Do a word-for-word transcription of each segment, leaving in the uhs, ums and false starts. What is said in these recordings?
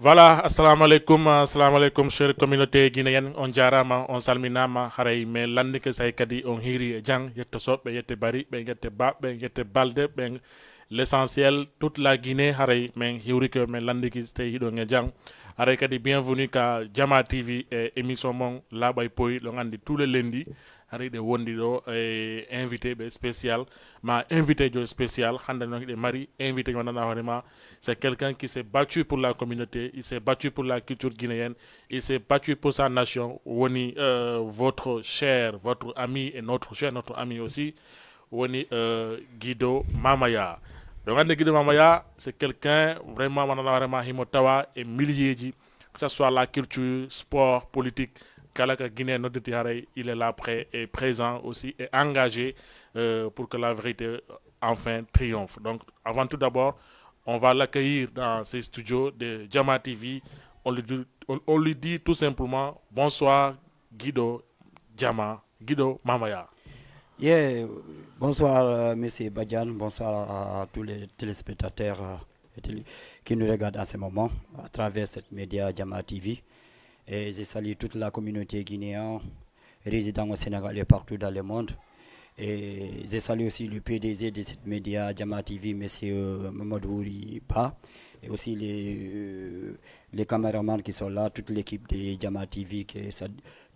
Voilà, assalamu aleykum, assalamu aleykum, chère communauté guinéenne, on jaaraama, on salminaama, haray men lanndike say kadi on hiiri e jam, yetto soɓɓe, yette bariɓɓe, yette baɓɓe, yette balde ɓe, l'essentiel, toute la Guinée, haray men hiwrike, men lanndiki, so tawi hiɗon e jam. Haray kadi bienvenue ka Jama T V e émission mon Laaɓa e Poyi, ɗon anndi tous les lundis, haray ɗe wondi ɗo e invité ɓe spécial, ma invité jo spécial, hannde noon hiɗe mari invité jo nana hoore ma, c'est quelqu'un qui s'est battu pour la communauté, il s'est battu pour la culture guinéenne, il s'est battu pour sa nation, woni euh, votre cher, votre ami et notre cher, notre ami aussi, woni euh, Guido Mamaya. Donc, anndi Guido Mamaya, c'est quelqu'un vraiment, wonana vraiment himo tawa e milieuji, que ce soit la culture, sport, politique, kala ka Guinée nodditi haray, il est là prêt et présent aussi et engagé euh, pour que la vérité enfin triomphe. Donc, avant tout d'abord, on va l'accueillir dans ces studios de Jama T V. On lui dit, on, on lui dit tout simplement bonsoir, Guido Jama, Guido Mamaya. Yeah, bonsoir, euh, monsieur Badiane, bonsoir à, à tous les téléspectateurs euh, et télé- qui nous regardent en ce moment à travers cette média Jama T V. Et je salue toute la communauté guinéenne résidant au Sénégal et partout dans le monde. Et je salue aussi le P D G de cette média, Jama T V, monsieur Mamadou Houri Ba, et aussi les, euh, les caméramans qui sont là, toute l'équipe de Jama T V, que ça,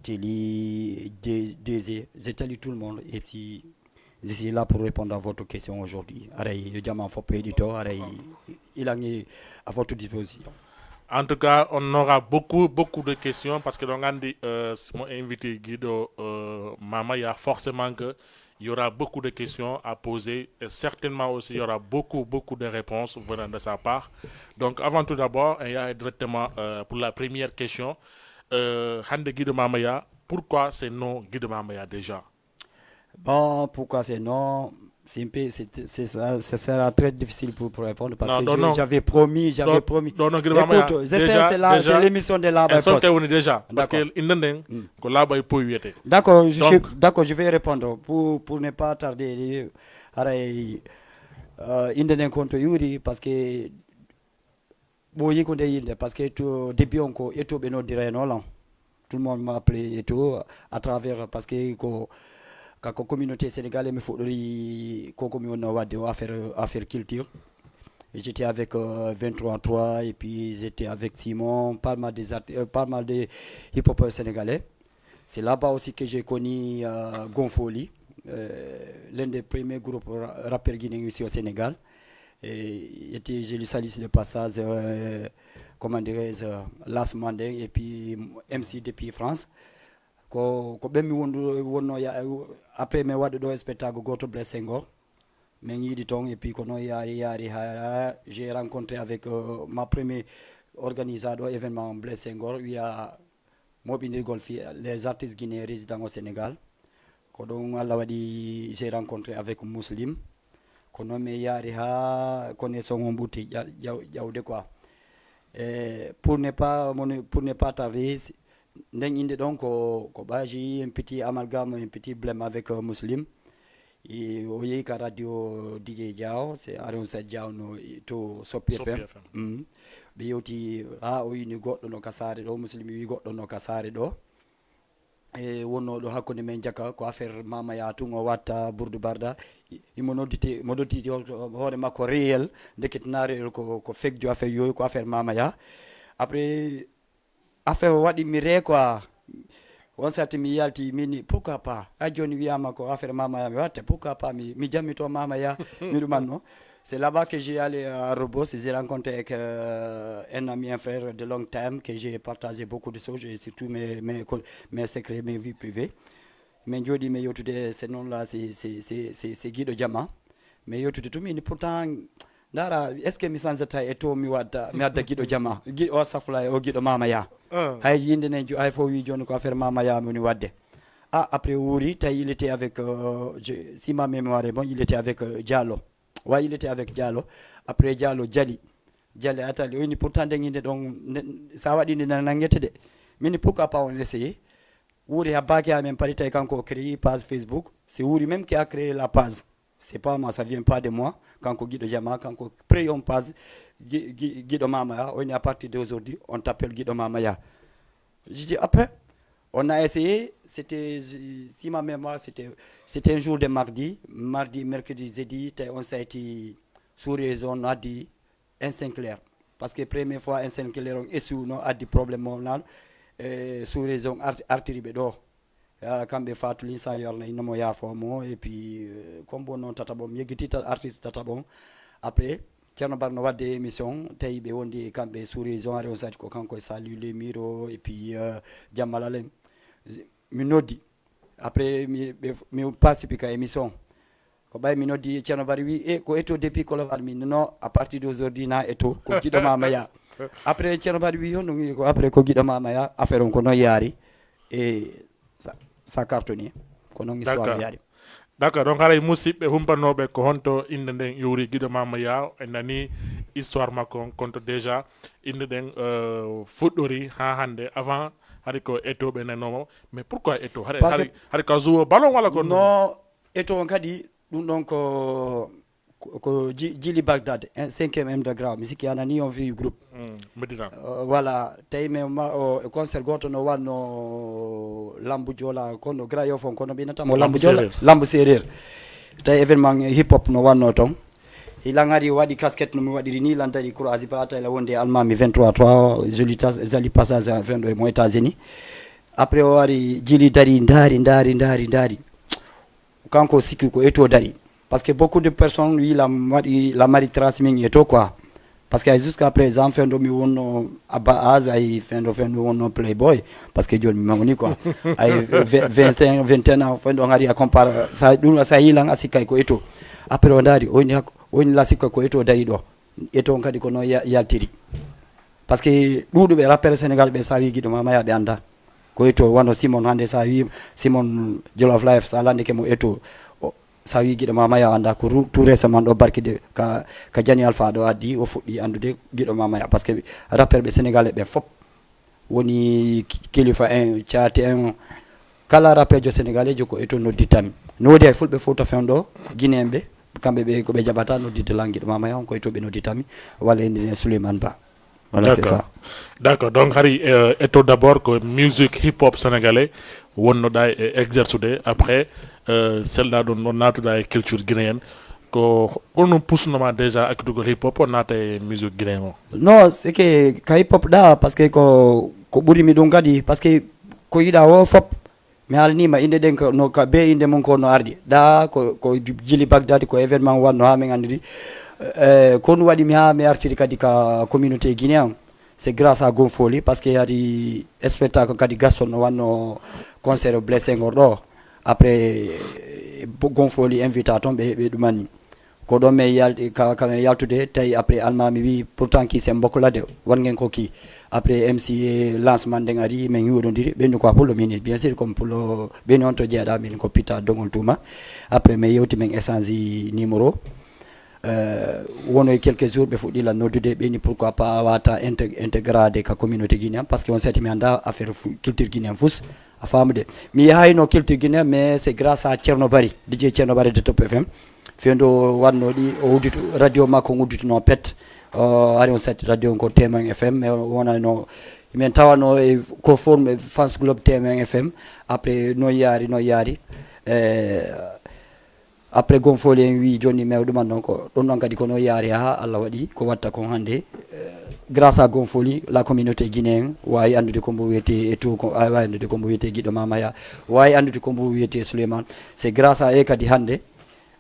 Télé, D- D G, je salue tout le monde. Et puis, je suis là pour répondre à votre question aujourd'hui. Aray, yo jama fop heɗito, aray, ilangi à votre disposition. En tout cas, on aura beaucoup, beaucoup de questions parce que donc, Andy, euh, si mon invité Guido euh, Mama, il y a forcément que il y aura beaucoup de questions à poser et certainement aussi il y aura beaucoup, beaucoup de réponses venant de sa part. Donc, avant tout d'abord, il y a directement euh, pour la première question. Euh, hannde Guido Mamaya, pourquoi ce nom Guido Mamaya déjà? Bon, pourquoi ce nom? C'est un peu, c'est, c'est ça, ce sera très difficile pour, pour répondre parce Non, que non, je- non. j'avais promis, j'avais Non, promis. non, non, Guido Mamaya, Écoute, je sais, déjà, c'est là, déjà, c'est l'émission de la Elles sont Poste. Déjà. Parce D'accord. que il y a un, que là-bas, il peut y être. D'accord, je, Donc- suis- d'accord, je vais répondre pour, pour ne pas tarder. Aray, euh, inde nden konto yuri parce que ɓooyi ko nde yinde parce que to début on ko Eto ɓe noddirayno lan. Tout le monde m'a appelé Eto à travers parce que ko kako communauté sénégalais mi fuɗɗori ko ko mi wonno wadde o affaire affaire culture. J'étais avec euh, vingt-trois trois et puis j'étais avec Simon, pas mal des art- euh, pas mal de hip-hopeurs sénégalais. C'est là-bas aussi que j'ai connu euh, Gonfoli, euh, l'un des premiers groupes ra- rappeurs guinéens ici au Sénégal. Et était, je lui salue sur le passage, euh, comment dirais-je, euh, Las Mandé et puis M C depuis France. Ko ko ɓen mi wondu wonno ya après mi waɗi ɗo spectacle goto Blaise Senghor. Min yiɗi toon et puis ko noon yaari yaari ha j'ai rencontré avec euh, ma premier organisateur événement Blaise Senghor wiya moɓindirgol fi les artistes guinéens résidant au Sénégal. Ko ɗum Allah waɗi j'ai rencontré avec Muslim. Ko noon mi yaari ha connaissance on ɓurti ƴa- ƴaw- ƴawde quoi. Et pour ne pas mon- pour ne pas tarder, nden inde ɗon ko ko ɓaji un petit amalgame, un petit blème avec euh, Muslim. Et o yehi ka radio D J Diaw, c'est Aaron Said Diaw no to Soppi Soppi F M. F M. Mm. Ɓe yewti ha o yini goɗɗo no ka saare ɗo, Muslim wi goɗɗo no ka saare ɗo. E wonnoɗo hakkunde men jaka ko affaire Mama Ya tun o watta Burdu Barda. I- imo nodditi mo nodditi ho- hoore makko réel, ndekete na réel ko ko fake jo affaire yoyu ko affaire Mama Ya. Après affaire o waɗi mi ree quoi. On sati mi yalti mini pourquoi pas a joni wiyama ko affaire Mama Ya mi watta, pourquoi pas mi, mi jammito Mama Ya. Mi ɗumanno. C'est là-bas que j'ai allé à Rebos, j'ai rencontré avec euh, un ami, un frère de long time que j'ai partagé beaucoup de choses et surtout mes, mes, co- mes secrets, mes vies privées. Min jooɗi mi yewtude c'est noon là c'est c'est c'est c'est c'est Guiɗo Jama. Mi yewtude tumi ni pourtant ndara est-ce que mi sansata e to mi wadda mi adda Guiɗo Jama, Guiɗo o safla o Guiɗo Mama Ya. Hay yinde ne jo- hay fof wi joni ko affaire Mama Ya mi woni wadde. Ah, après wuuri tawi il était avec euh, je- si ma mémoire est bon, il était avec euh, Diallo. Wa il était avec Diallo. Après Diallo jali jali atali o ini pourtant ndeginde ɗon ne- sa waɗi nde nana nangete de. Mini pourquoi pas on essayer? Wuuri ha baaki amen paari tawi kanko o créé page Facebook. C'est wuuri même qui a créé la page. C'est pas moi, ça vient pas de moi. Kanko Guido Jama, kanko créé on page Gui- Gui- Guido Mamaya. On est à partir d'aujourd'hui, on t'appelle Guido Mamaya. Je dis après, on a essayé. C'était, si ma mémoire, c'était, c'était un jour de mardi, mardi, mercredi, jeudi, t'as- on s'est été sous région, on a dit un Sinclair. Parce que première fois un Sinclair on est sous non a dit problème on a sous région artiri ɓe ɗo. Ah, kamɓe Fatou Linsa yorna inno mo yaafo mo et puis euh, comme bon non tata bon mi yeggiti ta- artiste tata bon. Après Thierno Bar no wadde émission tawi ɓe wondi e kamɓe sous région are on sati ko kanko e Saliou Lemiro et puis euh, Jammal Alen. Mi noddi après mi ɓe- mi participe ka émission. Ko ɓay mi noddi Thierno Bar wi e ko Eto depuis Colobane, mi non, à partir d'aujourd'hui na Eto ko Guido Mamaya. Après Thierno Bar wi honno wi ko après ko Guido Mamaya, affaire on ko non yaari. E ça, ça cartonné. Ko non histoire D'accord. Yaari. D'accord, donc haray musidɓe humpanooɓe ko honto innde nden iwri Guido Mamaya, en nani histoire makko on, konto déjà innde ɗen euh, fuɗɗori ha hannde. Avant hari ko Eto ɓe nanomo, mais pourquoi Eto? Hari Parce que hari hari ka joueur ballon wala ko non? Eto on kadi ɗum ɗon ko ko- ko Ji- Jili Bagdad, un cinquième M de grave, mi sikki a nani on fii groupe. Mm, Medina. Euh, voilà, tawi mi ma o e concert goto no wanno Lambu Jola, kono Grand Yoff on, kono ɓinata mo Lambu Lambu Jola, Seereer. Lambu Seereer. Tawi événement hip hop no wanno ton. Hilan ari waɗi casquette no mi waɗiri ni, lan dari croisé pa tawi la wonde almami vingt-trois trois, joli tas- joli passage à vingt mo États-Unis. Après o ari Jili dari, ndari ndari ndari ndari. Kanko sikki ko Eto dari. Parce que beaucoup de personnes wi la mari la mari trace min Eto quoi. Parce que jusqu'à présent fendo mi wonno abba âge ay fendo fendo wonno playboy. Parce que joni mi mawni quoi. Ay vingt vingt ans fendo ngari a compare sa ɗum sa yilan a sikkay ko Eto. Après o ndari o woni hak- o woni la sikka ko Eto dari ɗo. Eto on kadi ko noon ya- yaltiri. Parce que ɗuuɗuɓe rappel Sénégal ɓe sa wi Guido Mamaya ɓe annda. Ko Eto wano Simon hannde sa wi Simon Jolof Life sa landike mo Eto. O- Sa wi Guido Mamaya annda ko ru- tout récemment ɗo barki de ka, ka Jani Alpha ɗo addi o fuɗɗi anndude Guido Mamaya. Parce que rappel ɓe Sénégalais ɓe fop woni ki- kilifa en caati en kala rappejo sénégalais jo ko Eto noddittami. No woodi hay fulɓe Fouta fen ɗo Guinéen ɓe kamɓe ɓe ko ɓe jaɓata noddidde languiɗo Mamaya on ko Eto ɓe noddittami walla inde nden Souleymane Ba. Voilà, c'est ça. D'accord. Donc hari euh, Eto d'abord ko music hip hop sénégalais wonnoɗa e exercude après euh, selɗa ɗum ɗon natuɗa e culture guinéenne. Ko ko ɗum pusnoma déjà accitugol hip hop o naata e musique guinéen o? Non, c'est que ka hip hop ɗa parce que ko ko ɓurimi ɗum kadi parce que ko yiɗa o fop. Mi haalnima inde ɗen ko no ka be inde mum ko no ardi ɗa ko ko Jili Bagdad, ko événement wanno ha min andiri. Eh, ko ɗum waɗi mi ha mi artiri kadi ka communauté guinéen. C'est grâce à Gonfoli parce que hari spectacle kadi gaston no wanno concert Blaise Senghor ɗo. Après Gonfoli invita toon ɓe ɓe ɗumani. Ko ɗon min yalti ka- ka- yaltude tawi après almami wi pourtant ki c'est mbokkolade wongen ko ki. Après M C lancement nden ari min hiwodondiri ɓenni ko a pullo min bien sûr comme pullo ɓenni on to jeeɗa min ko pitta dogol tuma. Après min yewti min échange numéro. Euh, wono e quelques jours ɓe fuɗɗi lan noddude ɓeni pourquoi pas a wata intégrade ka communauté guinéen parce que on sati mi anda affaire culture guinéen fous. A famude mi yahayno culture guinéen mais c'est grâce à Thierno Bari, DJ Thierno Bari de Top F M. Fendo wannoɗi o uddito radio makko uddituno pet. Ari on sati radio on ko Temen F M mais wonano min tawano e ko forme fans club Temen F M. Après noon yaari noon yaari. Eh, après Gonfoli en wi jonni mew ɗuman noon ko ɗum ɗon kadi ko noon yaari ha Allah waɗi ko watta kon hannde. Eh, grâce à Gonfoli la communauté guinéen wawi anndude ko mbo wiyete e to ko wawi anndude ko mbo wiyete giɗo mamaya, wawi anndude ko mbo wiyete Souleymane. C'est grâce à e kadi hannde.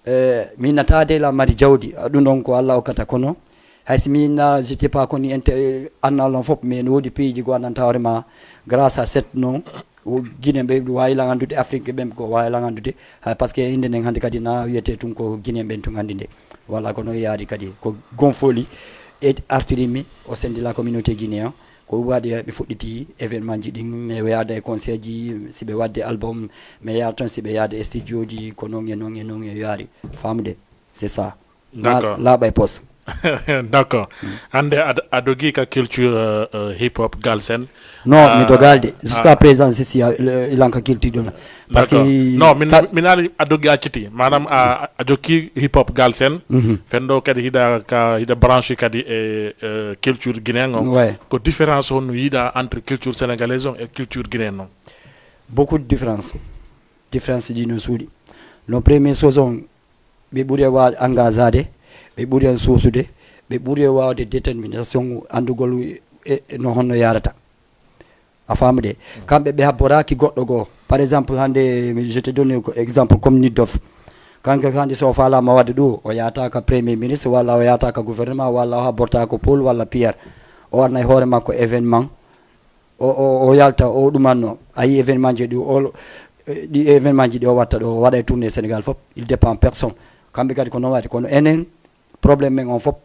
Eh, min nataade la mari jawdi ɗum ɗon ko Allah okkata kono. Haysi min na j'étais pas connu inter annal on fof mais no woodi pays ji goo annanta hoore ma. Grâce à cette non guinéen ɓe wawi lan anndude, afrique ɓen ko wawi lan anndude. Hay parce que inde nden hannde kadi na wiyete tun ko guinéen ɓen tun anndi nde. Voilà ko noon yaari kadi ko Gonfoli e artirimmi o sendi la communauté guinéen. Ko waɗi ɓe fuɗɗiti événement ji ɗin mi yaada e conseil ji si ɓe wadde album mi yaada toon si ɓe yaada e studio ji ko noon e noon e noon e yaari. Famude c'est ça. D'accord. Laaɓa e pos. D'accord. Hannde a dogii ka culture, euh, euh, hip hop, Galsen. Non, ah, mi dogaali de. Jusqu'à présent, si si, euh, ilan ka culture ɗum. Parce que non, min min ari a dogii a citi. Maanaam a a jokki hip hop, Galsen. Fenndo kadi hiɗa ka hiɗa branche kadi e, euh, culture guinéen on. Ouais. Ko différence on yiɗa entre culture sénégalaise on e culture guinéenne on? Beaucoup de différence. Différence ɗi no suuɗi. No premier chose on, ɓe ɓuri en waawde engagade, ɓe ɓuri en suusude, ɓe ɓuri en waawde détermination, anndugol e, e no honno yaarata. A faamu de? Kamɓe ɓe habboraaki goɗɗo goo. Par exemple, hannde, je te donne ko exemple comme Nit Dof. Kanko hannde so o faalaama waɗde ɗum, o yahata ka premier ministre, walla o yahata ka gouvernement, walla o habborta ko Paul walla Pierre. O waɗna e hoore makko événement. O, o, o yalta, o ɗumanno. A yi événement ji ɗi o, eh, ɗi événement ji ɗi o watta ɗo, o waɗa e tournée Sénégal fof. Il dépend personne. Kamɓe kadi ko noon waɗi. Kono enen, problème men on fof,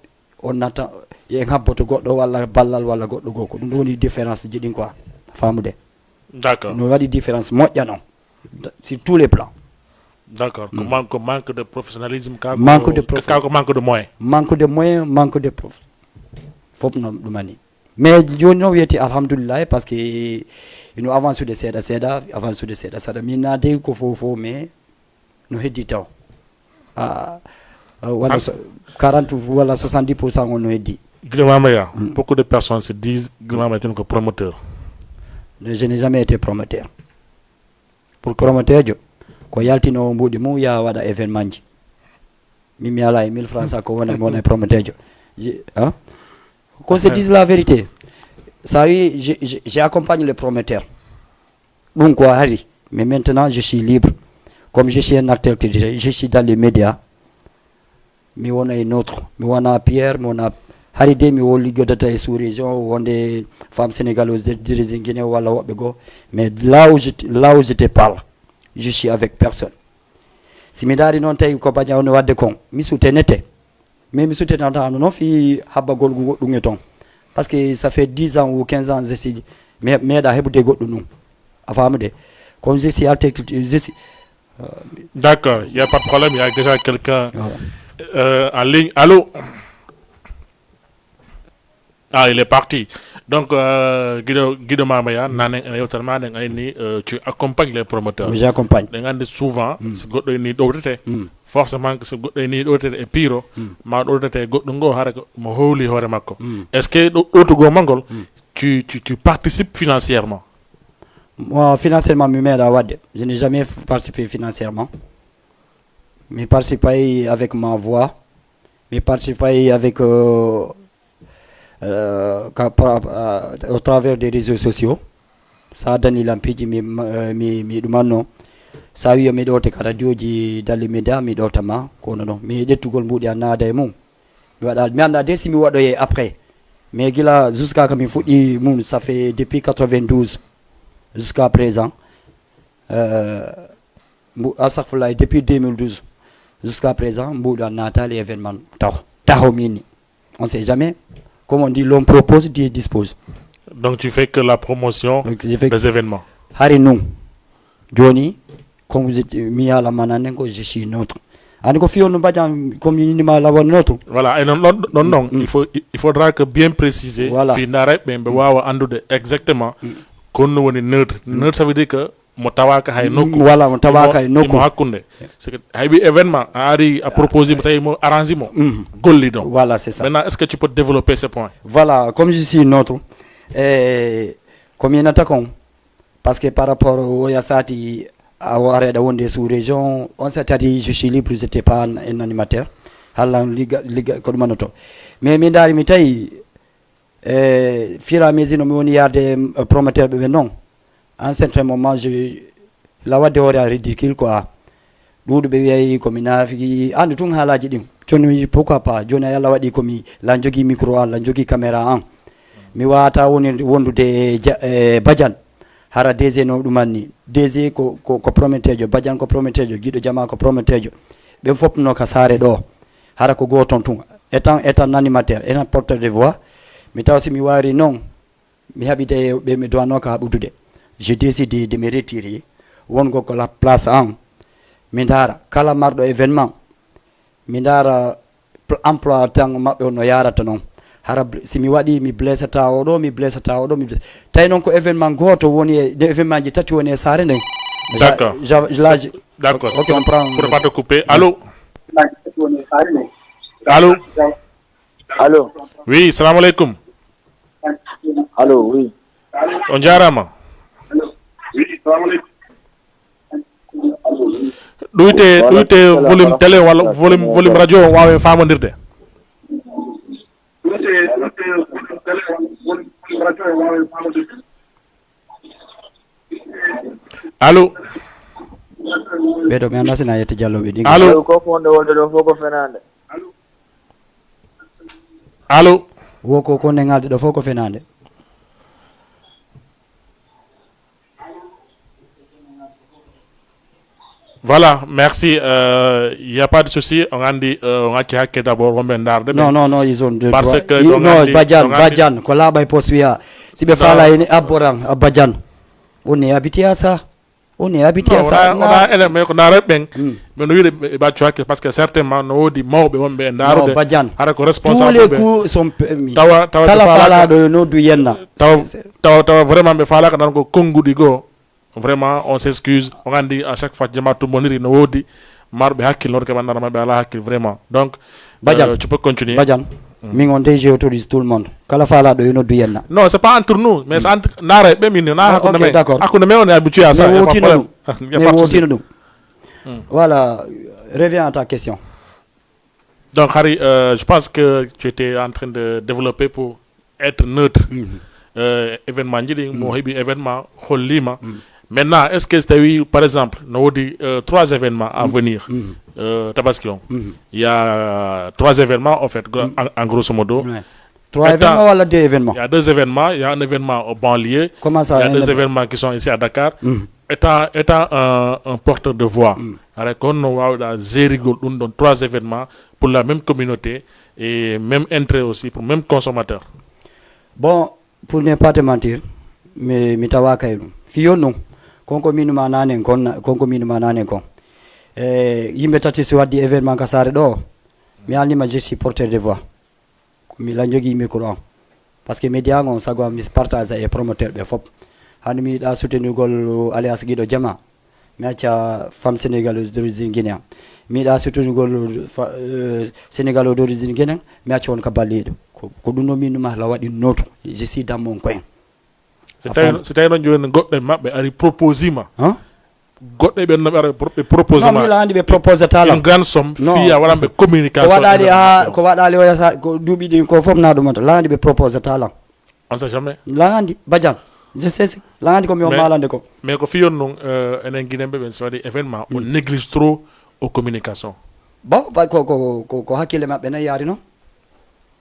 on natta, en habboto goɗɗo walla ballal walla goɗɗo goo. Ko ɗum ɗo woni différence ji ɗin quoi. Faamude? D'accord. No waɗi différence moƴƴa noon. Sur tous les plans. D'accord. Ko manque, ko manque de professionnalisme, ka ko, Manque de prof- ka ko manque de moyens. Manque de moyens, manque de prof. Fof noon ɗumani. Mais jooni noon wiyete alhamdulillahi, parce que ino avance ude seeɗa seeɗa, avance ude seeɗa seeɗa. Min naade ko fof fof, mais no heddi taw. Ah, ah, wala so- quarante wala soixante-dix pour cent on no heddi. Guido Mamaya, beaucoup de personnes se disent Guido Mamaya tun ko promoteur. Non, je n'ai jamais été promoteur. Pour promoteur jo, ko yaltino mbuɗi mum, ya waɗa événement ji. Min mi ala e mille francs, sa ko wona mi wona e promoteur jo. Je- hein? Qu'on se dise la vérité. Ça oui, je- je- j'accompagne les promoteurs. Ɗum ko hari. Mais maintenant, je suis libre. Comme je suis un acteur culturel, je suis dans les médias. Mi wona e Notre, mi wona Pierre, mi wona hari de, mi woo liggodata e sous-région, wonde femme sénégalaise de dirige Guinée walla woɓɓe goo. Mais là où je, là où je te parle, je suis avec personne. Si mi ndaari noon tawi ko Badian woni waɗde kon, mi soutenete. Mais mi soutenata noon fi habbagol goɗɗum e toon. Parce que ça fait dix ans ou quinze ans, je suis, mi meeɗa heɓude goɗɗum ɗum. A faamude? Kono je suis article, je suis, D'accord, il n'y a pas de problème, il y a déjà quelqu'un euh, en ligne. Allô? Ah, il est parti. Donc, euh, Guido, Guido Mamaya, nanen en yewtere ma nden ayni, euh, tu accompagnes les promoteurs. J'accompagne. Ɗen andi souvent, so goɗɗo ni ɗowtete, forcément que so goɗɗo ni ɗowtete e piro, ma ɗowtete e goɗɗo ngo hara ko mo howli hoore makko. Est-ce que ɗo- ɗowtugol ma ngol, tu, tu, tu participes financièrement? Moi, financièrement, mi meeɗa waɗde. Je n'ai jamais participé financièrement. Mi participé avec ma voix. Mi participé avec euh, euh, ka- par- euh, au travers des réseaux sociaux. Sa dani lampiiji mi, euh, mi, mi ɗumanno. Sa wiyo mi ɗowte ka radioji dalle média, mi ɗowta ma. Kono non, mi ƴettugol mbuɗi a naada e mum. Mi waɗa, mi annda de si mi waɗoye après. Mais gila jusqu'à que mi fuɗɗi mum, ça fait depuis quatre-vingt-douze jusqu'à présent. Euh, mbu- astahfirullah, depuis deux mille douze jusqu'à présent, mbuɗo a naataali événement taho. Taho mini. On sait jamais. Comme on dit, l'homme propose, Dieu dispose. Donc tu fais que la promotion Donc, je fais des événements. Hari non. Jooni, comme vous êtes, mi yaala manane ko je suis Notre. Ani ko fiyo no mbajan comme ni ma lawa Notre. Voilà, et non, non, non, non. Il, faut, il faudra que bien préciser. Voilà. Fi ndaara ɓe ɓe waawa anndude exactement. Kono woni Notre. Notre, ça veut dire que mo tawaaka hay nokku. Voilà, mo tawaaka hay Imo- nokku. Imo hakkunde. C'est que hay wi événement a ari a proposé mo tawi mo arrangé mo. Golli ɗon. Voilà, c'est ça. Maintenant, est-ce que tu peux développer ce point? Voilà, comme je suis Notre, eh, comme il y en a kon, parce que par rapport au Yassati, à Wareda Wonde sous-région, on s'est dit, je suis libre, je n'étais pas un, un animateur. Hala liga, liga, ko ɗum wonnoto. Mais mi ndaari mi tawi, eh, fur et à mesure no mi woni yaade, eh, promoteur ɓe ɓe non. À un certain moment, je, la wadde hoore an ridicule quoi. Ɗuuɗuɓe wiyay ko mi naafiki, andu tun haalaaji ɗin. Jooni mi pourquoi pas, jooni yalla waɗi ko mi la jogii micro an, la jogii caméra an. Mi waata woni wondude e ja- e Badiane. Hara D G no ɗumanni. D G ko, ko, ko promettejo, Badiane ko promettejo, giɗo jama ko promettejo. Ɓen fof no ka saare ɗo. Hara ko gooton tun. Étant, étant animateur, étant porteur de voix, mi tawa si mi waari non, mi haɓi de ɓe mi dowanno ka haɓudude. Je décide de me retirer. Wongo ko la place an. Mi ndaara kala marɗo événement. Mi ndaara Emploi tan maɓɓe on no yarata noon. Hara bl- si mi waɗi, mi blessata oɗo, mi blessata oɗo, mi bless- tawi noon ko événement gooto woni e nde événement ji tati woni e saare nden. Ja- D'accord. Ja- là, C'est- je- D'accord. Ok, c'est on pour, prend- pour ne pas te couper. Allô? Allô? Allô? Oui, salam alaikum. Allô, oui. On jaaraama. Ɗuyte, ɗuyte volume télé walla volume, volume radio o waawa faamondirde. Allô? Ɓeɗo mi annda sina yetti Diallo ɓe ɗin. Allô? Koko wonde wonde ɗo fof ko fenaande. Allô? Wo ko ko nengalde ɗo fof ko fenaande. Voilà, merci. Euh, il n'y a pas de souci. On a dit, euh, on a checké d'abord, on va regarder, Non, mais non, non, ils ont deux, parce trois. Que Ils- on a non, dit, Badiane, on a dit Badiane, ko laaɓa e poste wiya. Si ɓe Non. Faala ene abboran, a Badiane. On est habitué à ça. On est habitué à Non, ça. On a, on a, mais ko ndaarooɓe ɓen. Hmm. Mais no wiide ɓe, ɓe accu hakke, parce que certainement no woodi mawɓe wonɓe e ndaarude. Non, Badiane. Hara ko responsable Tous les ɓe. Coups sont permis. Tawa, tawa Kala ɓe faalaaka. Faalaɗo e noddu yenna. Tawa, C'est- tawa, tawa vraiment ɓe faalaaka nan ko konnguɗi goo. Vraiment, on s'excuse. On a dit à chaque fois, jama tumboniri no woodi. Marɓe hakkil, noon ke ɓannara maɓɓe ala hakkil, vraiment. Donc, Badiane. Euh, tu peux continuer. Badiane. Min on déjà j'autorise tout le monde. Kala faalaɗo yo noddu yenna. Non, c'est pas entre nous, mais c'est entre nara ɓe min na. Ah, hakkunde ok, men. D'accord. Hakkunde men on est habitué à ça. Mais il y a pas de problème. Il y a Mais pas de souci. Wotino ɗum. Hmm. Voilà, reviens à ta question. Donc, Harry, euh, je pense que tu étais en train de développer pour être neutre. Mhm. Euh, événement ji ɗi, mo heɓi événement, hollima. Mhm. Maintenant, est-ce que si tawi, par exemple, no woodi, euh, trois événements à venir, euh, Tabaski on, il y a trois événements, en fait, gro- en, en grosso modo. Ouais. Trois Étant- événements wala deux événements? Il y a deux événements. Il y a un événement au banlieue. Comment ça, Il y a un deux événement? Événements qui sont ici à Dakar. Mhm. Étant, étant un, un porteur de voix, aray ko honno wawɗa gérigol ɗum ɗon trois événements pour la même communauté et même intérêt aussi pour même consommateur? Bon, pour ne pas te mentir, mi, mi tawaaka e ɗum. Fiyon non, konko minuma nanen kon, konko minuma nanen kon. E yimɓe tati si waddi événement ka saare ɗo, mi alnima je suis porteur de voix. Ko mi lan jogii micro on. Parce que média on sago am mi partage e promoteur ɓe fop. Hande mi yiɗa soutenirgol Alias Guido Jama. Mi acca femme sénégalaise d'origine guinéen. Mi yiɗa soutenirgol fa- euh, sénégalo d'origine guinéen. Mi acca on ka balliɗo. Ko, ko ɗum no min numa la waɗi noto. Je suis dans mon coin. Si tawi, si tawi noon jooni goɗɗo e maɓɓe ari proposima. Hein? Goɗɗo e ɓen no ɓe ara pro- ɓe proposima. Non, mi la andi ɓe proposé talan. Une grande somme. Non. Fiya waɗanɓe communication. Ko waɗali ha, ko waɗali o yasa, ko duuɓi ɗin ko fof na ɗum on. La andi ɓe proposé talan. On sait jamais. La andi, Badiane. Je sais, si. La andi ko mi on Mais- maalande ko. Mais ko fiyon noon, euh, enen Guinéen ɓe ɓen so waɗi événement, on néglige trop aux communications. Bon, ba- ko, ko, ko, ko hakkille maɓɓe na yaari noon.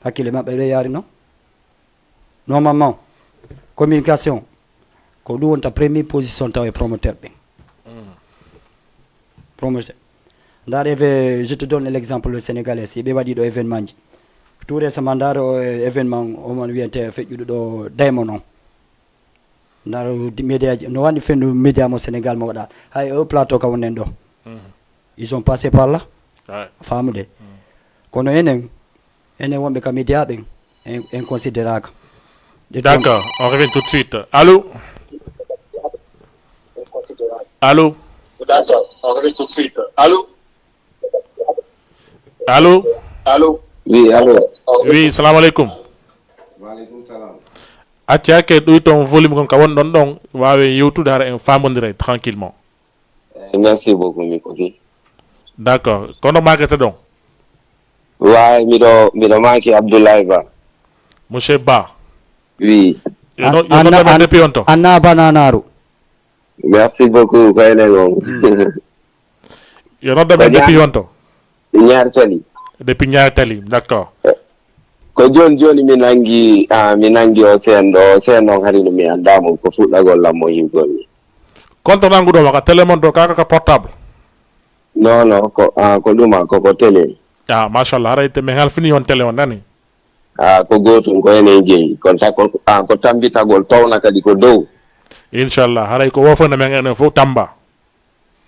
Hakkille maɓɓe ɗe yaari noon. Normalement, communication, ko ɗum wonta première position tawa e promoteur ɓen. Promoteur. Ndaar éve- je te donne l'exemple le sénégalais, si ɓe waɗi ɗo événement ji. Tout récemment, ndaar o, eh, événement, omon wiyante feƴƴuɗo ɗo Diamond on. Ndaar o di- média ji, no wani fendu média mo Sénégal mo waɗa. Hay o plateau ka wonnen ɗo. Ils ont passé par là. Ouais. Faamude. Kono enen, enen wonɓe ka média ɓen, en, en considéraka. D'accord, on revient tout de suite. Allô? Allô? D'accord, on revient tout de suite. Allô? Allô? Allô? Oui, allô? Oui, salam alaikum. Wa alaikum salam. Acca ke ɗoy ton volume kon ka won ɗon ɗon, wawe yewtude hara en famondira tranquillement. Eh, merci beaucoup, mi kofi. D'accord. Kono maakete ɗon? Waawi, miɗo, miɗo maaki Abdoulaye Ba. Monsieur Ba. Oui. Yo no- yo nodda men depuis on to. Anna Bananaru. Merci beaucoup, ko enen on. Yo nodda men depuis on to. Ñaar Tali. Depuis Ñaar Tali, d'accord. Ko jooni jooni mi nangi, ah, mi nangi o seen ɗo, o seen on hari no mi anndaa mo, ko fuɗɗagol lam mo yi'ugol mi. Konto nanguɗo ma ka télé mon ɗo, kaka ka portable? Non, non, ko, ah, ko ɗuma, ko, ko télé. Ah, machallah, haray te men halfini on télé on nani? Ah, ko gootum, ko enen jeyi. Ko ta-, ko, ah, ko tambitagol towna kadi ko dow. Inchallah, haray ko wofana men enen fof tamba.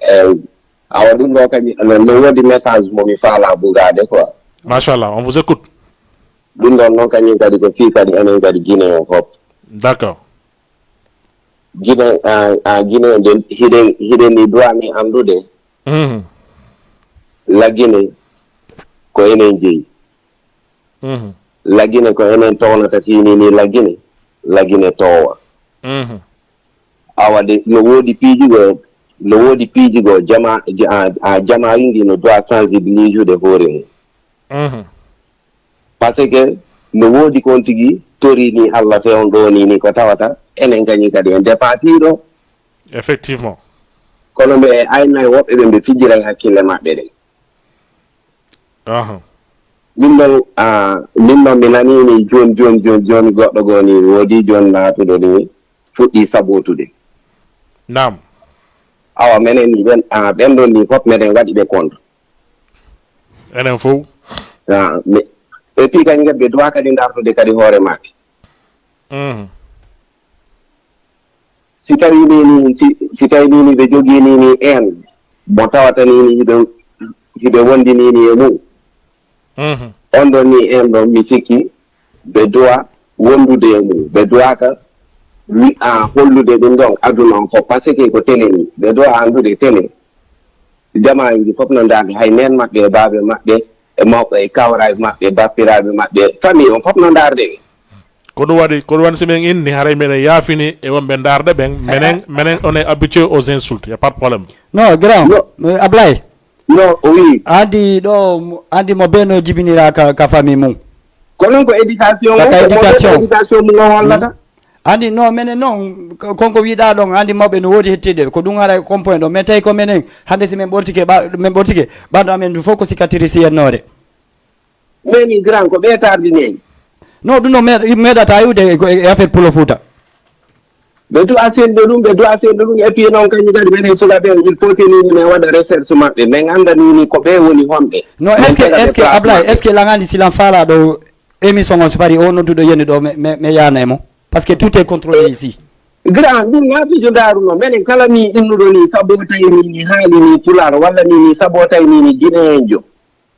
Eyi. Awa ɗum ɗo kadi no, no woodi message mo mi faala bugaade quoi. Machallah, on vous écoute. Ɗum ɗon noon kañum kadi ko fii kadi enen kadi Guinée o fof. D'accord. Guinée, a, a, Guinée nde hiɗen, hiɗen ni droit ni anndude. Mhm. La Guinée ko enen jeyi. Mhm. La Guinée ko enen townata fii ni ni La Guinée. La Guinée toowa. Mhm. Awa de no woodi piiji goo, no woodi piiji goo jama, ja-, a, a, jamaaji ndi no droit sensibiliser hoore mum. Mhm. Parce que no woodi kon tigi tori ni Allah fewn ɗo ni ni ko tawata enen kañi kadi en dépassé ɗo. Effectivement. Kono ɓe aynay woɓɓe ɓe ɓe fijira e hakkille maɓɓe ɗen. Aha. Min ɗon, a, min ɗon mi nani ni joni, joni, joni, joni goɗɗo goo ni woodi joni laatuɗo ni fuɗɗi sabotude. Naam. Awa menen ni ɓen, a, ɓen ɗon ni fof meɗen waɗi ɓe compte. Enen fof. A, mi, et puis kañum kadi ɓe droit kadi dartude kadi hoore maɓɓe. Mhm. Si tawi ni ni, si, si tawi ni ni ɓe jogii ni ni en, mo tawata ni ni hiɓe, hiɓe wondi ni ni e mum. Mhm. On ɗon ni en ɗon mi sikki ɓe droit wondude e mum. Ɓe droit ka wi-, a, hollude ɗum ɗon aduna on fof. Parce que ko télé ni. Ɓe droit anndude télé. Jamaaji fof no ndaarde, hay neen maɓɓe e baabe maɓɓe e mawɓe e kawraaɓe maɓɓe, bappiraaɓe maɓɓe, famille on fof no ndaarde ɓe. Ko ɗum waɗi, ko ɗum waɗi si min inni haray meɗen yaafini e wonɓe ndaarde ɓen, menen, menen on est habitué aux insultes, y a pas de problème. Non, grand, Non. euh, Ablaye, Non, o wi. Andi ɗo, andi mo beno jibinira ka, ka famille mum. Ko noon ko éducation Ka, o, ka ko mo éducation. Éducation mum o hollata. Andi non, menen non, ko, konko wiɗa ɗon, andi mawɓe no woodi hettiɗe. Ko ɗum ara compoint ɗo. Men tawi ko menen, hannde si men ɓortike, ɓa-, men ɓortike, ɓandu amen ndu fof ko cicatrice yennoore. Mais ni grand ko ɓe tardini en. Non, ɗum no meeɗ-, meeɗata iwde e, e affaire Pulo Fouta. Ɓe du'a sendo ɗum, ɓe du'a sendo ɗum, et puis noon kañum kadi menen sukaɓe, il faut que ni men waɗa recherche maɓɓe, men annda ni ni ko ɓe woni honɓe. Non, est-ce que, est-ce que Ablaye, est-ce que langandi silan faala ɗo émission on so fari o nodduɗo yeni ɗo, me, me, me yaana e mo? Parce que tout est contrôlé ici. Grand, ɗum na fijo ndaruno, menen kala ni innuɗo ni, sabotaye ni, ni haali ni Pulaar, walla ni, ni sabotaye ni, ni Guinéen jo.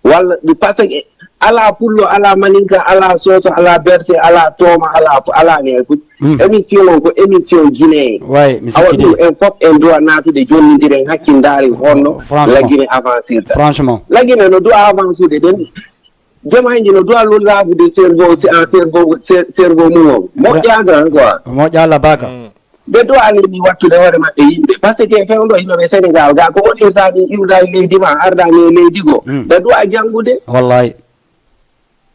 Walla ɗi, parce que ala pullo, ala maninka, ala soso, ala berse, ala tooma, ala, ala ne ay futi. Mm. Émission on ko émission Guinéen. Way, mi Awa sikki ɗum de. En fof en droit naatude jonndiren hakkindaare honno Franchement. La Guinée avancirta. Franchement. La Guinée no droit avancude ɗen. Jamaaji no droit laabude cerveau, si en cerveau, cer-, cerveau mum on. Moƴƴa grand quoi. Moƴƴa Allah baka. Ɓe du'a ni ni wattude hoore maɓɓe yimɓe. Parce que fewndo hino ɓe Sénégal, ga ko wonirta ni iwda e leydi ma, arda ni e leydi goo. Mm. Ɓe du'a janngude. Wallahi.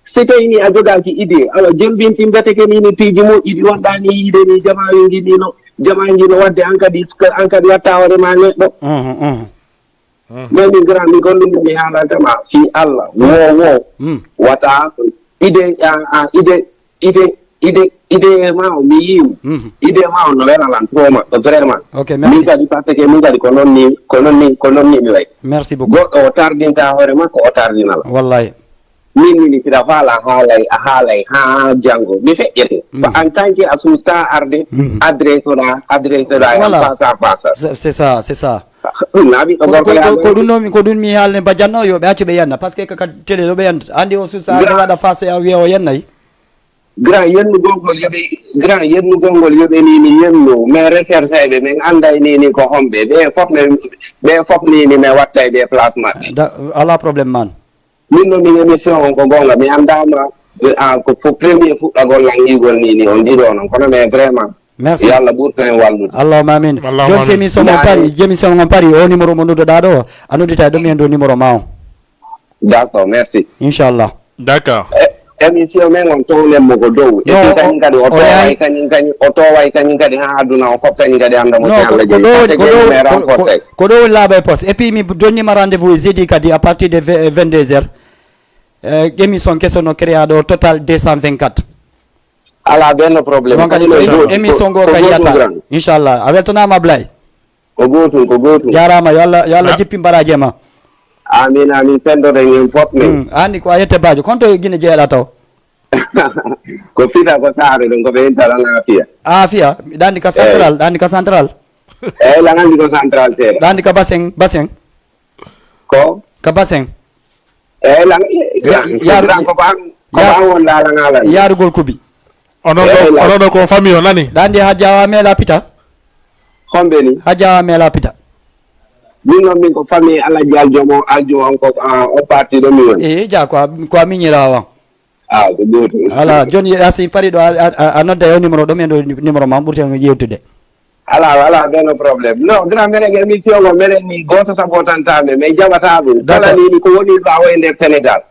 Si tawi ni a jogaaki idée, awa jembintin mbeteke ni ni piiji moƴƴi ɗi wonɗa ni yiide ni jamaaji ni no, jamaaji no wadde an kadi, an kadi watta hoore ma neɗɗo. Mhm, mhm. Mais min grand mi gollum mi haalanta ma fii Allah. Wo, wo. Mm. Wata idée, a, a, idée, idée, idée, idée ma o mi yiim. Mhm. Idée ma o no wela lan trop ma, vraiment. Ok, merci. Min kadi parce que min kadi ko noon ni, ko noon ni, ko noon ni mi way. Merci beaucoup. Goɗɗo o tardinta hoore makko, o tardina la. Wallahi. Min ni mi sira faala haalay, a haalay ha janngo. Mi feƴƴete. Mm. Ko en tant que a suusta arde, Mm. adresse oɗa, adresse oɗa en Voilà. Face à face. C'est, c'est ça, c'est ça. Ɗum na ɓiɗɗo Ko, gorko ko, ya ko, ɗum. Ko ɗum noon mi, ko ɗum mi haalne ba janno yo ɓe accu ɓe yanna. Parce que kaka télé ɗo ɓe yanta. Andi o suusta arde Gra- waɗa face a wiya o yannay. Grand yennugol ngol yo ɓe, grand yennugol ngol yo ɓe ni ni yennu. Mais recherche ɓe, min annday ni ni ko homɓe. Ɓe fof min, ɓe fof ni ni min wattay ɓe place maɓɓe. Da, ala problème man. Min no min émission on ko goonga. Mi anndama, eh, ah, ko fo premier fuɗɗagol lan ngigol ni ni on ɗiɗo non. Kono mais vraiment, Merci. Yo Allah ɓurtu en wallude. Allahumma amin. Allahumma Joni si amin. émission on pari, joni si émission on pari, o numéro mo nodduɗa ɗo, a noddita e ɗum en ɗo numéro ma on. D'accord, merci. Inchallah. D'accord. E, émission men on townen mo ko dow. Et Non, puis kañum kadi o o toway yaay- kañum, kañum, o toway kañum kadi ha aduna on fof kañum kadi annda mo Non, si ko, Allah ko jeyi. ɗo Parce woni, que ko ɗo, kañum mais ko, ko, renforcé. Ko ɗo woni laaɓa e poste. Et puis mi donnima rendez-vous jeudi kadi à partir de vingt, vingt-deux heures. Eh, émission keso no créa ɗo Total deux cent vingt-quatre. Ala benn problème. Donc, Kañum émi-, no émission go ka yiyata. Inchallah. A weltanama Ablaye. Ko gootum, ko gootum. Jarama, yo Allah, yo Allah Ah. Jippi baraji ma. Amin, amin. Sendoɗen en fof min. Mm, anndi ko a yette baajo. Konto e Guinée jeeɗa taw? Ko fita ko saare ɗum, ko ɓe intalan Afia. Afia, ɗandi ka central, ɗandi ka central. Eyyi, lan anndi ko central seeɗa. Ɗandi ka bassin, bassin. Ko? Ka bassin. Eyi lan. Yaaru- Grand ko ko an ko ko an won laalanaala. Yaarugol kubi. Onon ɗo onon ɗo ko famille o nani? Ɗa anndi hajja wa meela pita. Homɓe ni? Hajja wa meela pita. Min noon min ko famille Alhaji Aljomo Aljomo on ko o parti ɗo mi woni. E ja ko a ko a miñiraawo an. Ah, ko gootum. Ala joni a si pari ɗo a- a- a- a nodda yo numéro ɗo men ɗo numéro ma ɓurten yewtude. Ala ala beno problème non grand menen émission ngo menen ni goto sabotantaɓe mais jaɓata ɗum kala nini ko woni ɓawo e nder sénégal.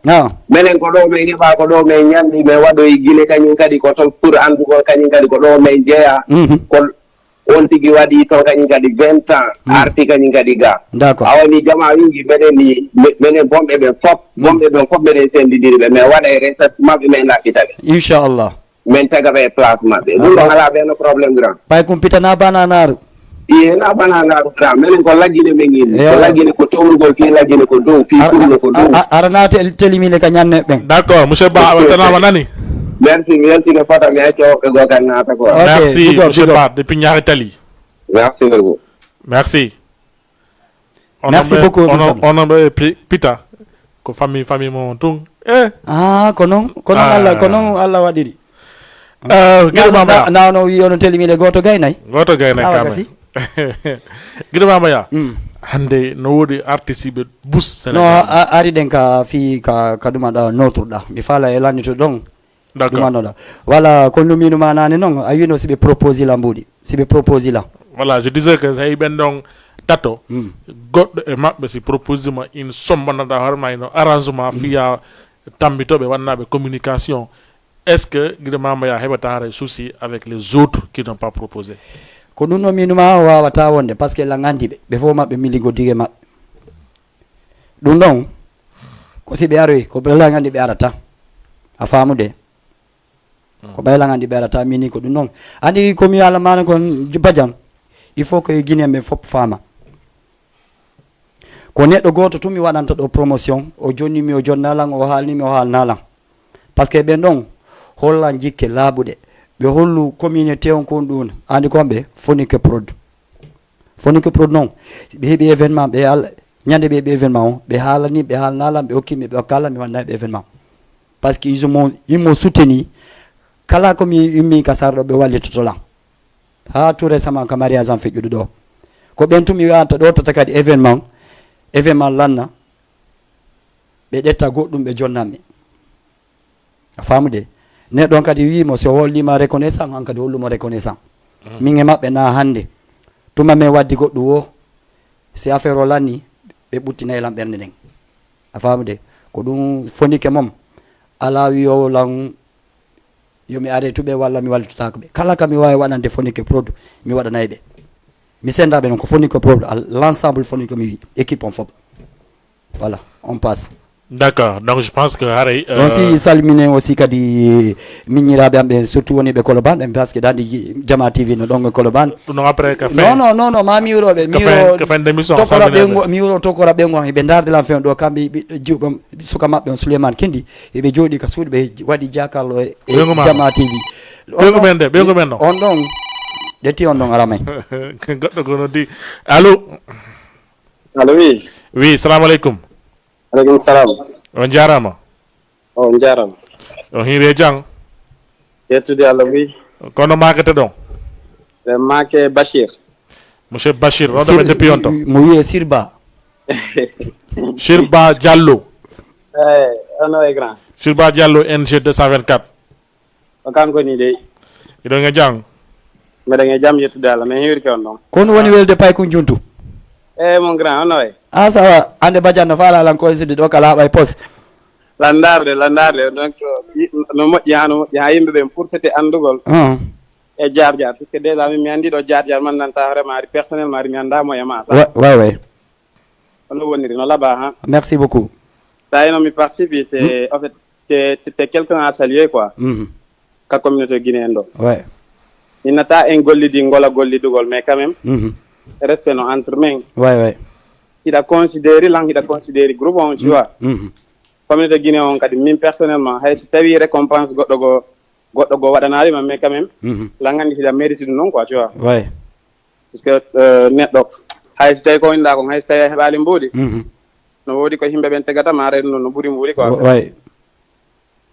Menen ko ɗo men heɓa ko ɗo men ñanɗi men waɗoyi guine kañum kadi ko toon pour andugol kañum kadi ko ɗo men jeeya. Ko on tigi waɗi toon kañum kadi vingt ans arti kañum kadi ga. Awa ni jama wingi menen ni menen bomɓe ɓen fop bomɓe ɓen fop menen sendidiri ɓe mais waɗa e recherche maɓɓe men laɓɓita ɓe. Inchallah. Men taga ɓe e place maɓɓe ɗum ɗon ala ɓeno problème grand. Pay kumpita na bananaru. Iye na bananaru grand menen ko laggine men yimɓe ko laggine ko towrugol fi laggine ko dow fi kulno ko dow. Ara na telimine ka ñanne ɓen. D'accord monsieur ba a weltanama nani. Merci mi weltike fota mi acca woɓɓe goo kan naata quoi. Merci monsieur ba depuis ñaari tali. Merci beaucoup. Merci. Merci beaucoup. Onon ɓe pita ko famille famille mo tun. Eh. Ah ko noon ko noon allah ko noon allah waɗiri. Guiɗo mama ya nawno wi ono telimiɗe goto gaynay. Goto gaynay kame. Guiɗo mama ya. Hande no woodi artiste ɓe bus no. Ari ɗen ka fi ka ka ɗumaɗa noturɗa mi faala e lannito ɗon. D'accord. Ɗumannoɗa wala ko no minu ma nane noon a wino siɓe propose la mbuuɗi siɓe propose la. Voilà je disais que tawi ɓen ɗon tato goɗɗo e maɓɓe si propose ma in sombanata hoore ma ino arrangement fiya tambitoɓe wannaɓe communication. Est ce que guiɗo mama ya heɓata haray souci avec les autres qui n'ont pas proposé? Ko ɗum ɗo minuma wawata wonde par ce que la gandi ɓe ɓe fof maɓɓe mi liggodike maɓɓe. Ɗum ɗon ko si ɓe aroyi ko ɓe langan ɗi ɓe arata a faamude. Ko ɓay langan ɗi ɓe arata mini ko ɗum ɗon. Andi ko mi ala mana kon bajan il faut que guinéen ɓe fof faama. Ko neɗɗo gooto tun mi waɗanta ɗo promotion o jonnimi o jonnalan o haalnimi o haalnalan. Par ce que ɓen ɗon hollan jikke laaɓuɗe ɓe hollu communauté on kon ɗum andi kon ɓe fonike prod. Foni ko produit non ɓe heɓi événement ɓe al ñande ɓe heɓi événement o ɓe haalani ɓe haalnalan ɓe hokkimi ɓe hokkala mi wanna ɓe événement. Par ce que ils m'ont ils m'ont soutenu kala komi immi ka sarɗo ɓe wallitotolan. Ha tout récemment ka mariage am feƴƴuɗo ɗo ko ɓen tumi wiyata ɗo tata kadi événement événement lanna. Ɓe ƴetta goɗɗum ɓe jonnanmi. A faamude neɗɗo on kadi wiimo si o hollima reconnaissant an kadi hollumo reconnaissant. Min e maɓɓe na hannde tuma min waddi goɗɗum wo si affaire o lanni ɓe ɓuttinay lan ɓernde nden. A faamude ko ɗum fonike mom ala wiyowo lan. Yo mi are tuɓe walla mi wallitotaako ɓe kala ka mi waawi waɗande fonike prod mi waɗanay ɓe. Mi senndaa ɓe noon ko fonike prod l' ensemble fonike mi wi équipe on fof. Voilà on passe. D'accord donc je pense que haray. On si salminen aussi kadi miñiraaɓe am ɓe surtout woni ɓe Colobane ɓe parce que dandi jama tv no ɗon e Colobane. Ɗum noon après ka fin non non non non ma miwroɓe miwro tokora ɓe mi wuro tokora ɓe ngo hiɓe darde lan fen ɗo kamɓe ɓiɗɗo jiwɓam suka maɓɓe on Souleymane Kendi. Eɓe jooɗi ka suudu ɓe waɗi jakallo e jama tv. Ɓeygu men de ɓeygu men ɗon on ɗon ƴetti on ɗon aramay. Goɗɗo ko noddi. Allo. Allo wi wi salamu aleykum. Aleykum salam. On jarama. On jarama. On hiiri e jang. Ƴettude allah wi. Kono makete ɗon? Make bachir. Monsieur bachir on ɗo ɓe depuis on to mo wiye sirba. Sirba diallo. Eyi ono e grand. Sirba diallo ng deux cent vingt-quatre. Ko kanko ni dey. Iɗon e jam? Mbeɗen e jam yettude allah min hiwrike on ɗon. Kono woni welde paykun juntu? Eyi mon grand ono e. A sawa ande badian no faala lan koynside ɗo ka laaɓa e pos. Landarde landarde donc no moƴƴi ha no moƴƴi ha yimɓe ɓen pour c'était andugol. E jaar jaar puisque déjà min mi andi ɗo jaar jaar man nanta hoorema ari personnellement ari mi anda mo e ma sa. Way way. Hono woniri no laaɓa ha. Merci beaucoup. Tawi noon mi participe c'est en fait c'est c'est quelqu'un à saluer quoi. Ka communauté guinéen ɗo. Ouais. Innata en gollidi ngola gollidugol mais quand même respect no entre men. Ouais ouais. Hiɗa considéri lan hiɗa considéri groupe on tu vois. Communauté guinéen on kadi min personnellement hay so tawi récompense goɗɗo goo goɗɗo goo waɗanaali ma mais quand même lan anndi hiɗa mérite ɗum noon quoi tu vois. Ouais. Parce que neɗɗo hay so tawi ko wonɗa kon hay so tawi a heɓaali mbuuɗi. No woodi ko yimɓe ɓen tegata ma rendo no ɓuri mbuuri quoi. Wa- way.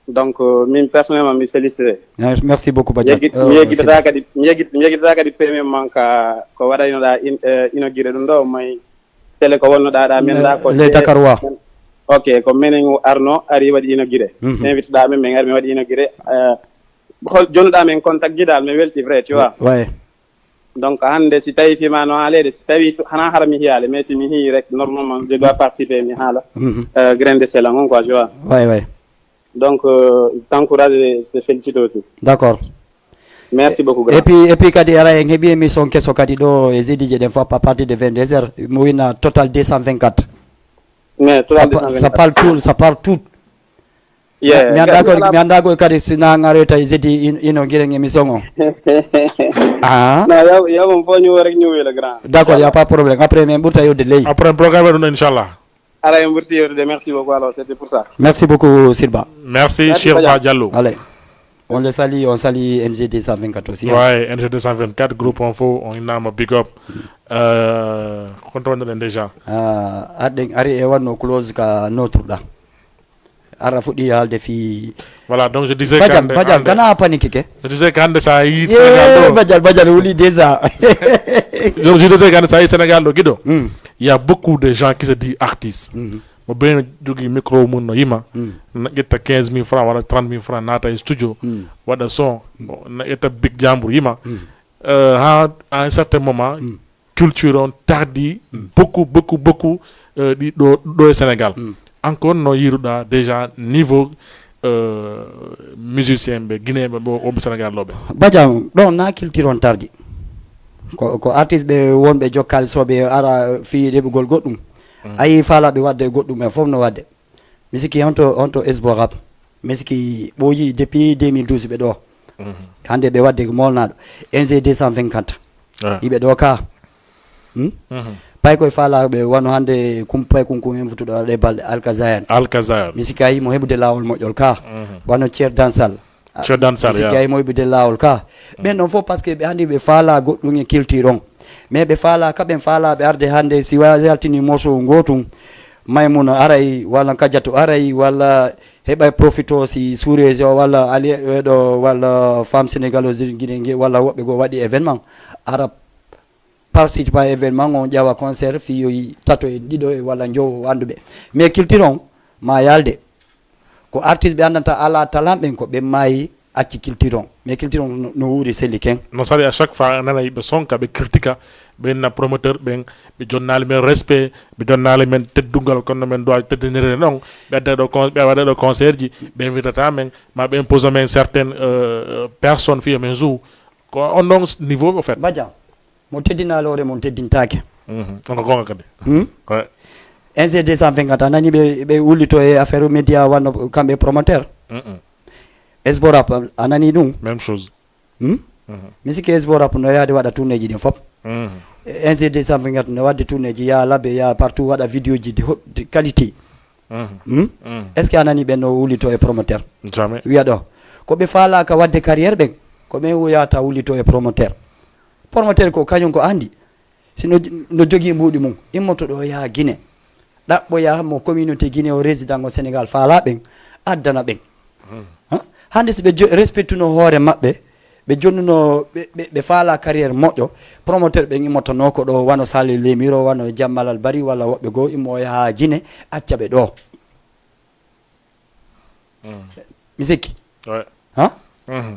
Donc euh, min personnellement mi félicité. Merci beaucoup, Badiane. Mi yeggi- mi yeggitata kadi mi yeggit- mi yeggitata kadi premièrement ka ko waɗaynoɗa in- euh, inauguré ɗum ɗo may télé ko wonnoɗa ɗa men ɗa ko les Dakarois. Ok, ko menen arno ari waɗi inauguré. Invité ɗa men men ari mi waɗi inauguré. Euh, hol jonuɗa men contact ji dal mi welti vrai tu vois. Ouais. Donc hannde si tawi fima no haalede si tawi hana hara mi hiyaale mais si mi hii rek normalement je dois participer mi haala. Euh, grain de sel on quoi tu vois. Ouais, ouais. Donc euh, je t'encourage et je te félicite aussi. D'accord. Merci beaucoup grand. Et puis et puis kadi ara en heɓi émission keso kadi ɗo e jeudi je ɗen fof à partir de vingt-deux heures mo wina total deux cent vingt-quatre. Mais ça, pa- ça parle tout, ça parle tout. Yeah, mi annda ko mi annda ko kadi sina ngaroyta e jeudi in- ino giren émission o. Ah. Non, yo yo mon fo ñu rek ñu wela grand. D'accord, y a pas de problème, après min ɓurta yewde ley. Après programme ɗum inchallah. Ara en ɓurti yewtude merci beaucoup alors c'était pour ça. Merci beaucoup Sirba. Merci. Merci Shirba Badiane. Diallo. Allez. On le salue, on salue N G deux cent vingt-quatre aussi, hein. Ouais, N G deux cent vingt-quatre groupe on fo on innama big up. Euh, konto wonnoɗen déjà. Ah, arɗen ari e wanno close ka notre ɗa. Ara fuɗɗi haalde fi. Voilà, donc je disais Badiane, kande Badiane hande- kana panique ke. Je disais kande sa yi Sénégal ɗo. Badiane Badiane wuli déjà. Je disais kande sa yi Sénégal ɗo giɗo. Il y a beaucoup de gens qui se disent artistes. Mo ben jogui micro mum no yima na ƴetta quinze mille francs walla trente mille francs naata e studio waɗa son na ƴetta big jambour yima. Euh, ha à un certain moment culture on tardi beaucoup beaucoup beaucoup euh, ɗi ɗo ɗo e Sénégal. Encore no yiruɗa déjà niveau euh, musicien ɓe guinéen ɓe ɓo woɓɓe Sénégal ɗo ɓe? Badiane ɗon na culture on tardi. Ko ko artiste ɓe wonɓe jokkali soɓe ara fi ɗeɓugol goɗɗum. Ayi faalaɓe wadde goɗɗum en fof no wadde. Mi sikki honto honto esbo rap mi sikki ɓooyi depuis deux mille douze ɓe ɗo. Hande ɓe wadde molnaɗo N G deux cent vingt-quatre. Yiɓe ɗo ka. Hmm? Pay koye faalaɓe wano hande kum pay kunkum en futuɗo ɗe balɗe alkazayan. Alkazayan mi sikki a yimo heɓude lawol moƴƴol ka. Wano ceer dansal. Ceer dansal mi sikki a yimo heɓude lawol ka. Ɓen ɗon fof parce que ɓe andi ɓe faala goɗɗum e culture on. Mais ɓe faala ka ɓen faala ɓe arde hande si wa- yaltini morceau gotum. Maymuna aray walla kajatu aray walla heɓa profito si sous région walla ali ɗo walla femme sénégalaise guinéen walla woɓɓe goo waɗi événement ara participe à événement on ƴawa concert fiyoyi tato e ɗiɗo e walla jowo annduɓe. Mais culture on ma yalde ko artiste ɓe anndanta ala talan ɓen ko ɓe maayi acci culture on. Mais culture on no wuuri seli ken. No sali à chaque fois nana yiɓe sonka ɓe critique ɓe na promoteur ɓen ɓe jonnaali men respect ɓe jonnaali men teddungal kono men doit teddinirde ɗon. Ɓe adda ɗo ɓe waɗa ɗo concert ji ɓe invitata men ma ɓe impose men certaine euh, personne fiya men jour ko on ɗon niveau au fait. Badiane mo teddinaali hoore mum teddintaake. On ko gonga kadi. Hmm? Ouais. N G deux cent vingt a nani ɓe ɓe wullito e affaire média wanno kamɓe promoteur. Esborap a nani ɗum? Même chose. Hmm? Mi sikki esborap no yaade waɗa tourneji ɗin fop. N G deux cent vingt no wadde tourneji ya labbe ya partout waɗa vidéo ji de haute qualité. Hmm? Est ce que a nani ɓen no wullito e promoteur? Jamais. Wiya ɗo ko ɓe faalaka wadde carrière ɓen ko ɓen wuyata wullito e promoteur. Promoteur ko kañum ko andi si no, no jogii mbuuɗi mum immoto ɗo yaha Guinée ɗaɓɓoya mo communauté Guinée o résident o Sénégal faala ɓen addana ɓen. Hannde si ɓe respectuno hoore maɓɓe ɓe jonnuno ɓe faala carrière moƴƴo promoteur ɓen immotano ko ɗo wano Salé Lemiro wano Jammalal Bari walla woɓɓe goo immo o yaha Guinée acca ɓe ɗo. Mi sikki ha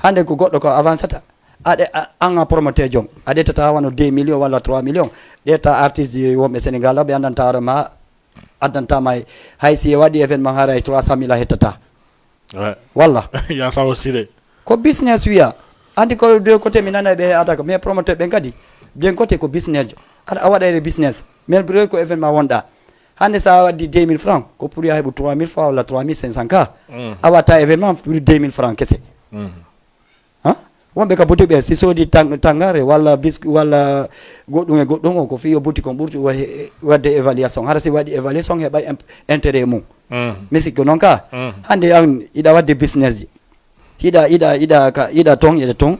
hande ko goɗɗo ko avancata aɗe an a promoteur jom a ƴettata wano deux millions walla trois millions ƴetta artiste wonɓe Sénégal ɓe andanta hoore ma addantama hay si waɗi événement haray trois cent mille a hettata walla ya sawo sire ko business wiya andi ko deux côté mi nanay ɓe adaka mais promoteur ɓen kadi bien côté ko business jo aɗa a waɗayre business mais bre ko événement wonɗa hande sa waddi deux mille francs ko pour ya heɓu trois mille francs walla trois mille cinq cent ka a watta événement pour deux mille francs kese ha wonɓe ka boutique ɓe si soodi tangare walla bis walla goɗɗum e goɗɗum o ko fiyo boutique on ɓurti wadde évaluation hara si waɗi évaluation heɓa intérêt mum mi sikki noon ka hande an iɗa wadde business ji hiɗa iɗa iɗa ka iɗa ton iɗa ton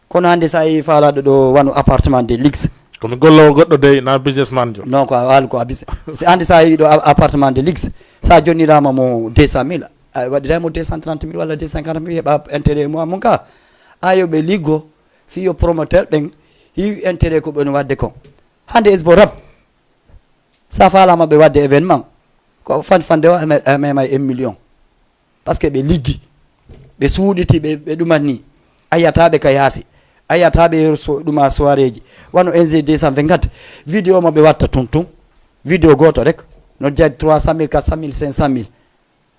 kono hande sa yi faalaɗo ɗo wano appartement de luxe Ko mi gollowo goɗɗo dey, na businessman jo. Non, ko a waali ko a bis-, si andi sa yeewi ɗo a- appartement de luxe, sa jonnirama mo deux cent mille, a waɗiraymo deux cent trente mille walla deux cent cinquante mille, heɓa intérêt mo mum ka. A yo ɓe liggo, fi yo promoteur ɓen hiwi intérêt ko ɓen wadde kon. Hande esbo rap, sa falama ɓe wadde événement, ko fan fande o a me- a memay un million. Parce que ɓe liggi, ɓe suuɗiti, ɓe ɓe ɗuman ni. A yiyata ɓe ka yaasi, a yiyata ɓe so ɗuma soiréji. Wano N G deux cent vingt-quatre, vidéo mo ɓe watta tun tun, vidéo goto rek no jari trois cent mille, quatre cent mille, cinq cent mille.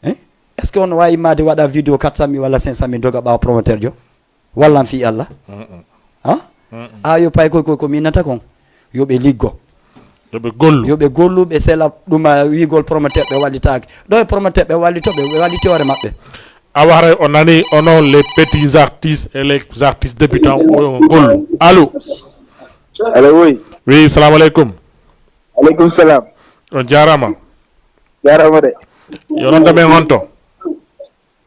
Hein? Est ce que on wawi immade waɗa vidéo quatre cent mille walla cinq cent mille, doga ɓawa promoteur jo? Wallan fi Allah. Ha? A yo pay koy koy ko minnata kon, yo ɓe liggo, Yo ɓe gollu. Yo ɓe gollu, ɓe sela ɗuma wiigol promoteur ɓe wallitaaki. Ɗo e promoteur ɓe wallito, ɓe ɓe walliti hoore maɓɓe. Awa haray o nani onon les petits artistes et les artistes débutants, o gollu. Allo? Allo, oui. Oui, salamu aleykum. Aleykum salam. On jarama. Jarama de. Yo non damen honto?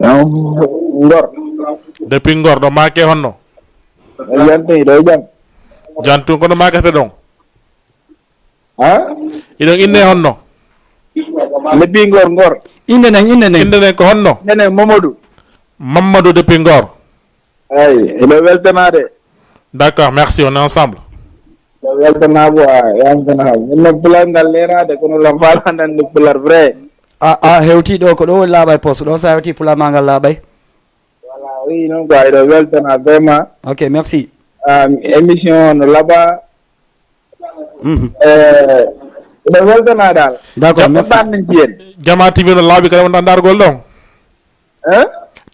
Ngor. Depuis Ngor, ɗo make honno? Yante ɗo jam. Jantu kono makete ɗon? Ha? Iɗon inne honno? Depuis Ngor, Ngor. Inde nen, inde nen. Inde nen ko honno? Nene Mamadou. Mamadou depuis Ngor. Ay, ino weltanade. D'accord, merci, on est ensemble. Ino weltanabo a yamtanabo. Minno pular ngal lerade kono lam fala nande pular vrai. A a hewti ɗo ko ɗo woni laaɓay poste ɗo, sa hewti pular ma ngal laaɓay. Voilà, oui, non quoi, ino weltana vraiment. Ok, merci. Um, émission no laba. Mhm. Eh, ino weltana dal. D'accord, merci. Min jiyen. Jama T V no laaɓi kadi wonɗa dargol ɗon? Hein?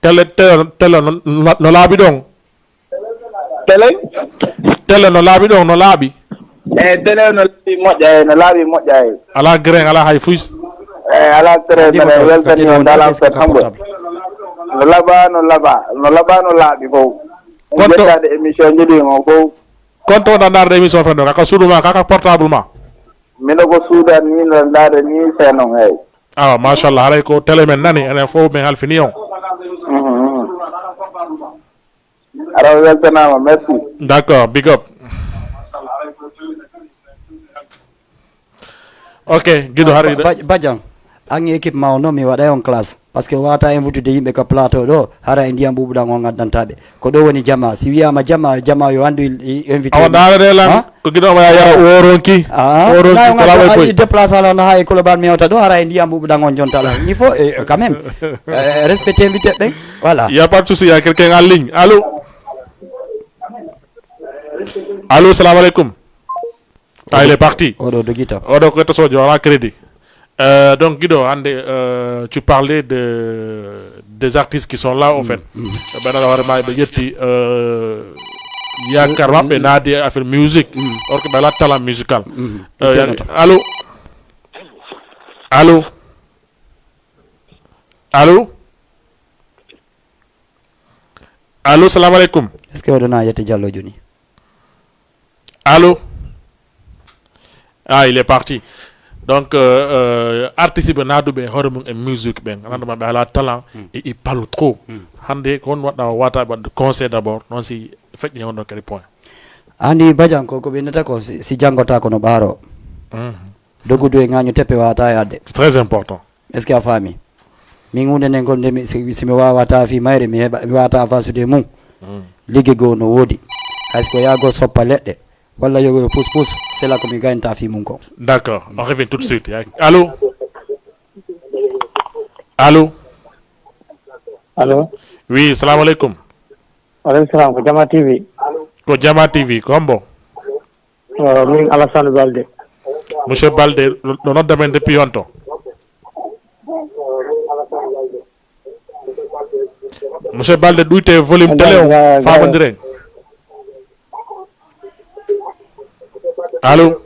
Tele tele tele no- no no laaɓi ɗon? Tele? Tele no laaɓi ɗon, no laaɓi? Eh, tele no laaɓi moƴƴa e no laaɓi moƴƴa e. Ala grain, ala hay fuys. Eh, ala tere Adimo mene ko- weltani ko on tele dala woni ko ka tambo. Portable. No laba no laba no laba no laaɓi fof. Konto- Yettade émission jiɗi on fof. Konto wonɗa darde émission fen ɗo kaka suudu ma, kaka portable ma? Mino ko suudan ni no ndaade ni senon, eyi. Awa machallah, haray ko télé men nani, enen fof min halfini on. Ara weltanama, merci. D'accord, big up. Ok, Guido, hari de. Ba- Badian, an e équipe ma o noon mi waɗay on classe, parce que wata invitude yimɓe ka plateau ɗo hara e ndiyam ɓuɓuɗan on addantaɓe. Ko ɗo woni jama, si wiyama jama, jama yo andu invité. Awa ndaara de lan. Ko Guido ma yara woronki. Woronki ko laway koy. Déplace ala no ha e Colobane mi hewta ɗo hara e ndiyam ɓuɓuɗan on jontaɗa. Il faut eh, quand même eh, respecter invité ɓen. Voilà. Il y a pas de souci, il y a quelqu'un en ligne. Allô? Allô, salam alaikum. Ah, il est parti. Oɗo dogita. Oɗo ko to sojo ala crédit. Euh, donc Guido, hande, euh, tu parlais de des artistes qui sont là au fait. Ɓe nana hoore ma ɓe ƴetti euh, yakar maɓɓe naadi e affaire musique. Or que ɓe ala talent musical. Euh, allô? Allô? Allô? Allô, salam alaikum. Est ce que oɗo na yetti Diallo joni? Allô? Ah, il est parti. Donc euh, euh, artiste ɓe naaduɓe e hoore mum e musique ɓen ananduma ɓe ala talent et ils parlent trop. Hande ko hon waɗɗa o wata waɗde conseil d' abord noon si feƴƴi honɗon kadi point? Andi Badian ko ko ɓe innata ko si si janngota kono ɓaaro. Dogudu e ŋaañu teppe wata yadde. C'est très important. Est ce que a faami? Min hunde nden kon ndemi si si mi wawata fi mayre mi heɓa mi wawata fasude mum. Ligge goo no woodi. Hay so ko yaago soppa leɗɗe walla yogoro pus pus sela ko mi gaynta fi mum kon. D'accord, on revient tout de suite. Allô? Allô? Allô? Oui, salam alaikum. Aleykum salam, ko Jama T V. Ko Jama T V, ko hombo? Min Alassane Balde. Monsieur Balde, ɗo nodda men depuis honto? Monsieur Balde, ɗuyte volume télé o, famodiren. Allô?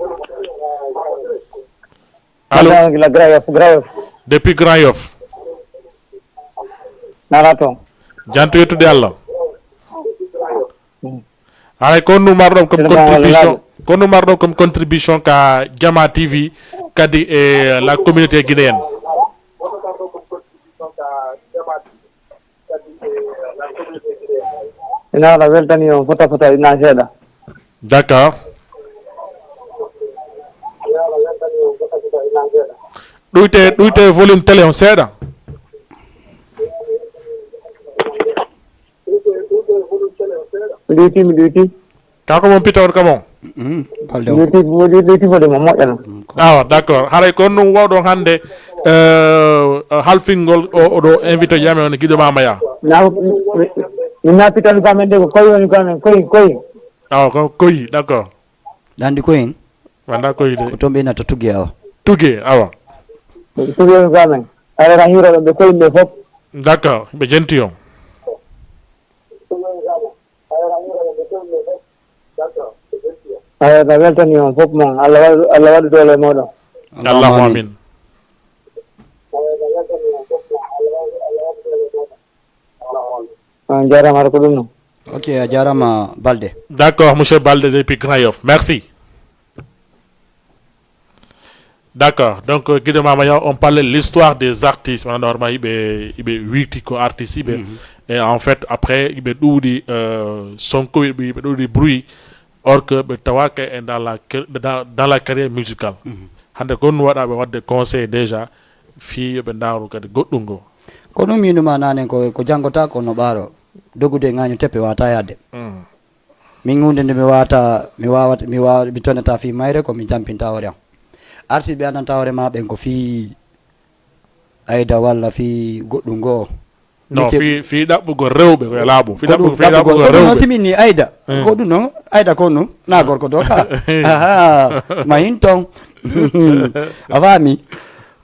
Allô? Gila Grand Yoff, Grand Yoff. Depuis Grand Yoff. Nala toon. Jantu yettude Allah. Haray ko honɗum marɗon comme contribution, ko honɗum marɗon comme contribution ka Jama T V kadi e la communauté guinéenne? Ina ala weltani on fota fota ina seeɗa. D'accord. Ɗuyte, ɗuyte volume télé on seeɗa. Ɗuyti, mi ɗuyti. Ka ko mon pita on kam on? Mm, balde on. Ɗuyti, ɗuyti, ɗuyti fode mo moƴƴa non. Mm, ko Awa, d'accord. Haray ko on ɗum wawɗon hannde, euh, halfingol o, oɗo invité ji amen on, Giɗo Mama Ya. Na, mi, mi, mi na pitan ko amen de, ko koy woni ko amen, koy, koy. Awa, ko koy, d'accord. Ɗandi ko en? Wanda koy de. Ko toon ɓe nata tuge awa. Tuge, awa. Tuge en ko amen. Awa, kan hiroɓe ɓe koye ɓe fof. D'accord, ɓe jenti on. Awa, ka weltani on fof mon. Allah waɗu, Allah waɗu doole e moɗon. Allahumma amin. On jarama, ko ɗum non. Ok, a jarama Balde. D'accord, monsieur Balde depuis Grand Yoff. Merci. D'accord. Donc, euh, Guido Mama Ya, on parlait de l'histoire des artistes. Maintenant, normalement, il y a, il y a huit artistes. Il y a, mhm. Et en fait, après, il y a eu, euh, Sonko, il y a eu du bruit. Or que ɓe tawaaka e dans la car-, dans, dans la carrière musicale. Mhm. Hannde ko ɗum waɗa ɓe waɗde conseil déjà, fii yo ɓe ndaaru kadi goɗɗum ngo. Ko ɗum miinuma naane ko, ko janngota ko no ɓaaro, dogude e ŋaaño teppe waata yaade. Mm. Min huunde nde mi waata, mi waawata, mi waawa, mi tonata fii mayre ko mi jampinta hoore am. Artiste ɓe annanta hoore ma ɓen ko fii Ayda walla fii goɗɗum goo. Non, fii, fii ɗaɓɓugol rewɓe ko e laaɓu. Fii ɗaɓɓugol, fii ɗaɓɓugol rewɓe. Ko ɗum noon si min ni Ayda. Mm. Ko ɗum noon, Ayda ko ɗum, na gorko to ka. Aha, ma hin toon. A faami?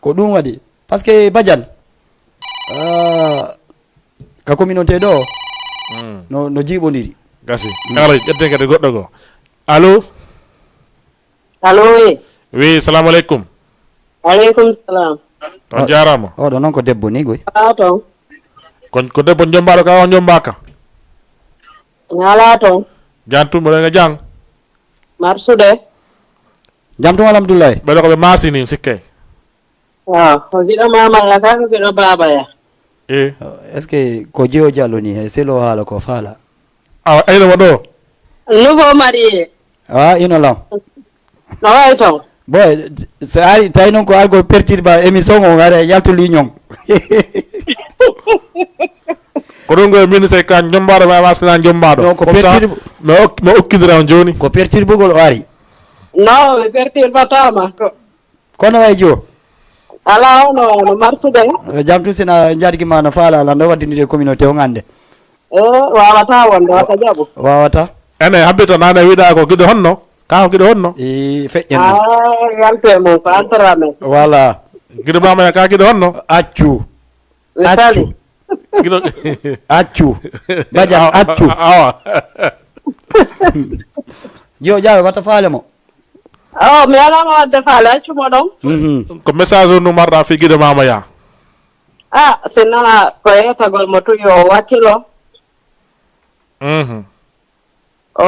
Ko ɗum waɗi. Parce que Badiane, ah, ka communauté ɗo, mm, no, no jiiɓondiri. Gasi. Mm. Kala ƴetten kadi goɗɗo goo. Allo? Allo, oui. Oui, salamu aleykum. Aleykum salam. On jaaraama. Oɗo noon ko debbo ni goy. Alaa toon. Ko, ko debbo jombaaɗo ka, on jombaaka? Alaa toon. Jam tun, mboɗo e jam. Marsude. Jam tun, alhamdulillahi. Ɓeɗo ko ɓe maasini, sikke. Ah, ko Giɗo Mama Ya ka, ko Giɗo Baaba Ya. Eh. Est-ce que ko Jiyo Jallo ni, he selo haala ko faala? Awa, ayno mo ɗo? Nouveau marié. Ah, ino law. No wayi toon? Bon, so ari, tawi noon ko argol perturba émission o, ngara yaltu ligne on. Ko ɗum ko ministre ka jombaaɗo, ma wasna jombaaɗo. Non, ko comme ça, perturbe- mi ok-, mi okkidira on jooni. Ko perturbugol o ari. Non, mi perturbataama. Ko Kono wayi jo? Alaa, ono, ono martude. Eh, jam tun sina njaatigi ma no faala ala, no waddiniri e communauté on hannde? Eh, waawata wonde, wata jaɓu. Waawata. Ene, habito nane wiɗa ko Giɗo honno? Ka ko Giɗo honno? E, feƴƴen ɗum. Ah, yaltu e mum, ko entraînement. Voilà. Giɗo Mama Ya ka Giɗo honno? Accu. Mi sali. Accu. Giɗo. Accu. Badiane, awa, accu. Awa. Yo, jaawe, wata faale mo. Oh, mi alaa mo waɗde faale, accu mo ɗon. Mhm. Ko message o no marɗa fii Giɗo Mama Ya? Ah, sinno ko yettagol mo tun yo wakkilo. Mhm. O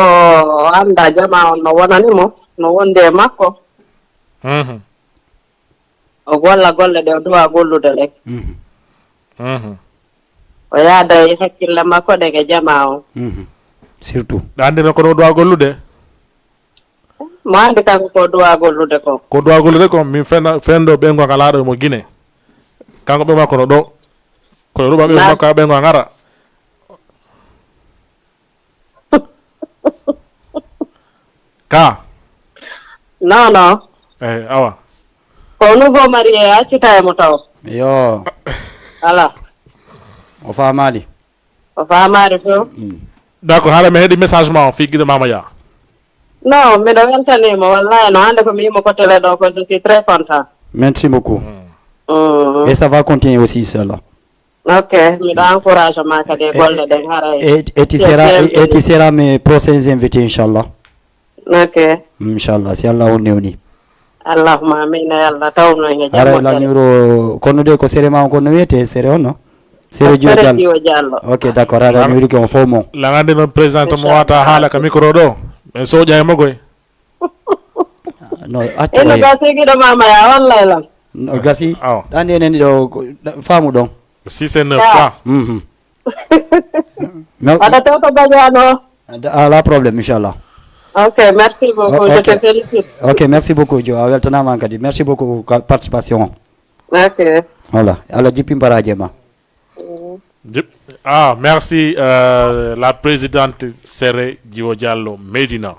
annda jamaa on no wonani mo, no wondi e makko. Mhm. O golla golle ɗe o duwaa gollude ɗen. Mhm. Mhm. O yaada e hakkille makko ɗen e jamaa on. Mhm. Surtout. Ɗa anndi noon ko ɗo o duwaa gollude? Mo anndi kanko ko o duwaa gollude ko? Ko o duwaa gollude ko, min fena, fendo ɓeyngu am alaa ɗo mo Gine. Kanko ɓeyngu makko no ɗo. Ko o ruɓa ɓeyngu makko, ɓeyngu am ara. Ka? Non, non. Eh, awa. Ko nouveau marié, accita e mo taw. Yo. Ala. O faamaali. O faamaali fof. Mm. D'accord, haala mi heɗi message ma o fii Giɗo Mama Ya. Non, miɗo weltanii mo, wallahi, no hannde ko mi yimo ko télé ɗo ko, je suis très content. Merci beaucoup. Mm. Mm. Et ça va continuer aussi, inchallah. Ok, miɗo encourage ma kadi e golle ɗen, haray. Et, et tu seras, et tu seras mes prochains invités, inchallah. Ok. Inchallah, si Allah on newni. Allahumma amin, ya Allah, tawno en e jam. Haray la ñuuro, kono de ko sere ma on, kono wiyete sere on, no? Sere Jiyo Jallo. Jiyo Jallo. Ok, d'accord, haray mi wiri ko on fof mo. La ngandi noon président mo wata haala ka micro ɗo. Men soƴa e mo goy. Ah, no, accu. Ino gasi Giɗo Mama Ya, wallay lan. No gasi. Aw. Ɗan enen ɗo, ko, ɗa, faamu ɗon. Six et neuf, ah. Mhm. Mel- Aɗa tawta Badiane o. Ala problème, inchallah. Ok, merci beaucoup, je te félicite. Ok, merci beaucoup, Jo. A weltanaama kadi. Merci beaucoup, ka participation. Ok. Voilà, Allah jippin baraje ma. Ah, merci, euh, la présidente Sere Djiwo Diallo, Medina.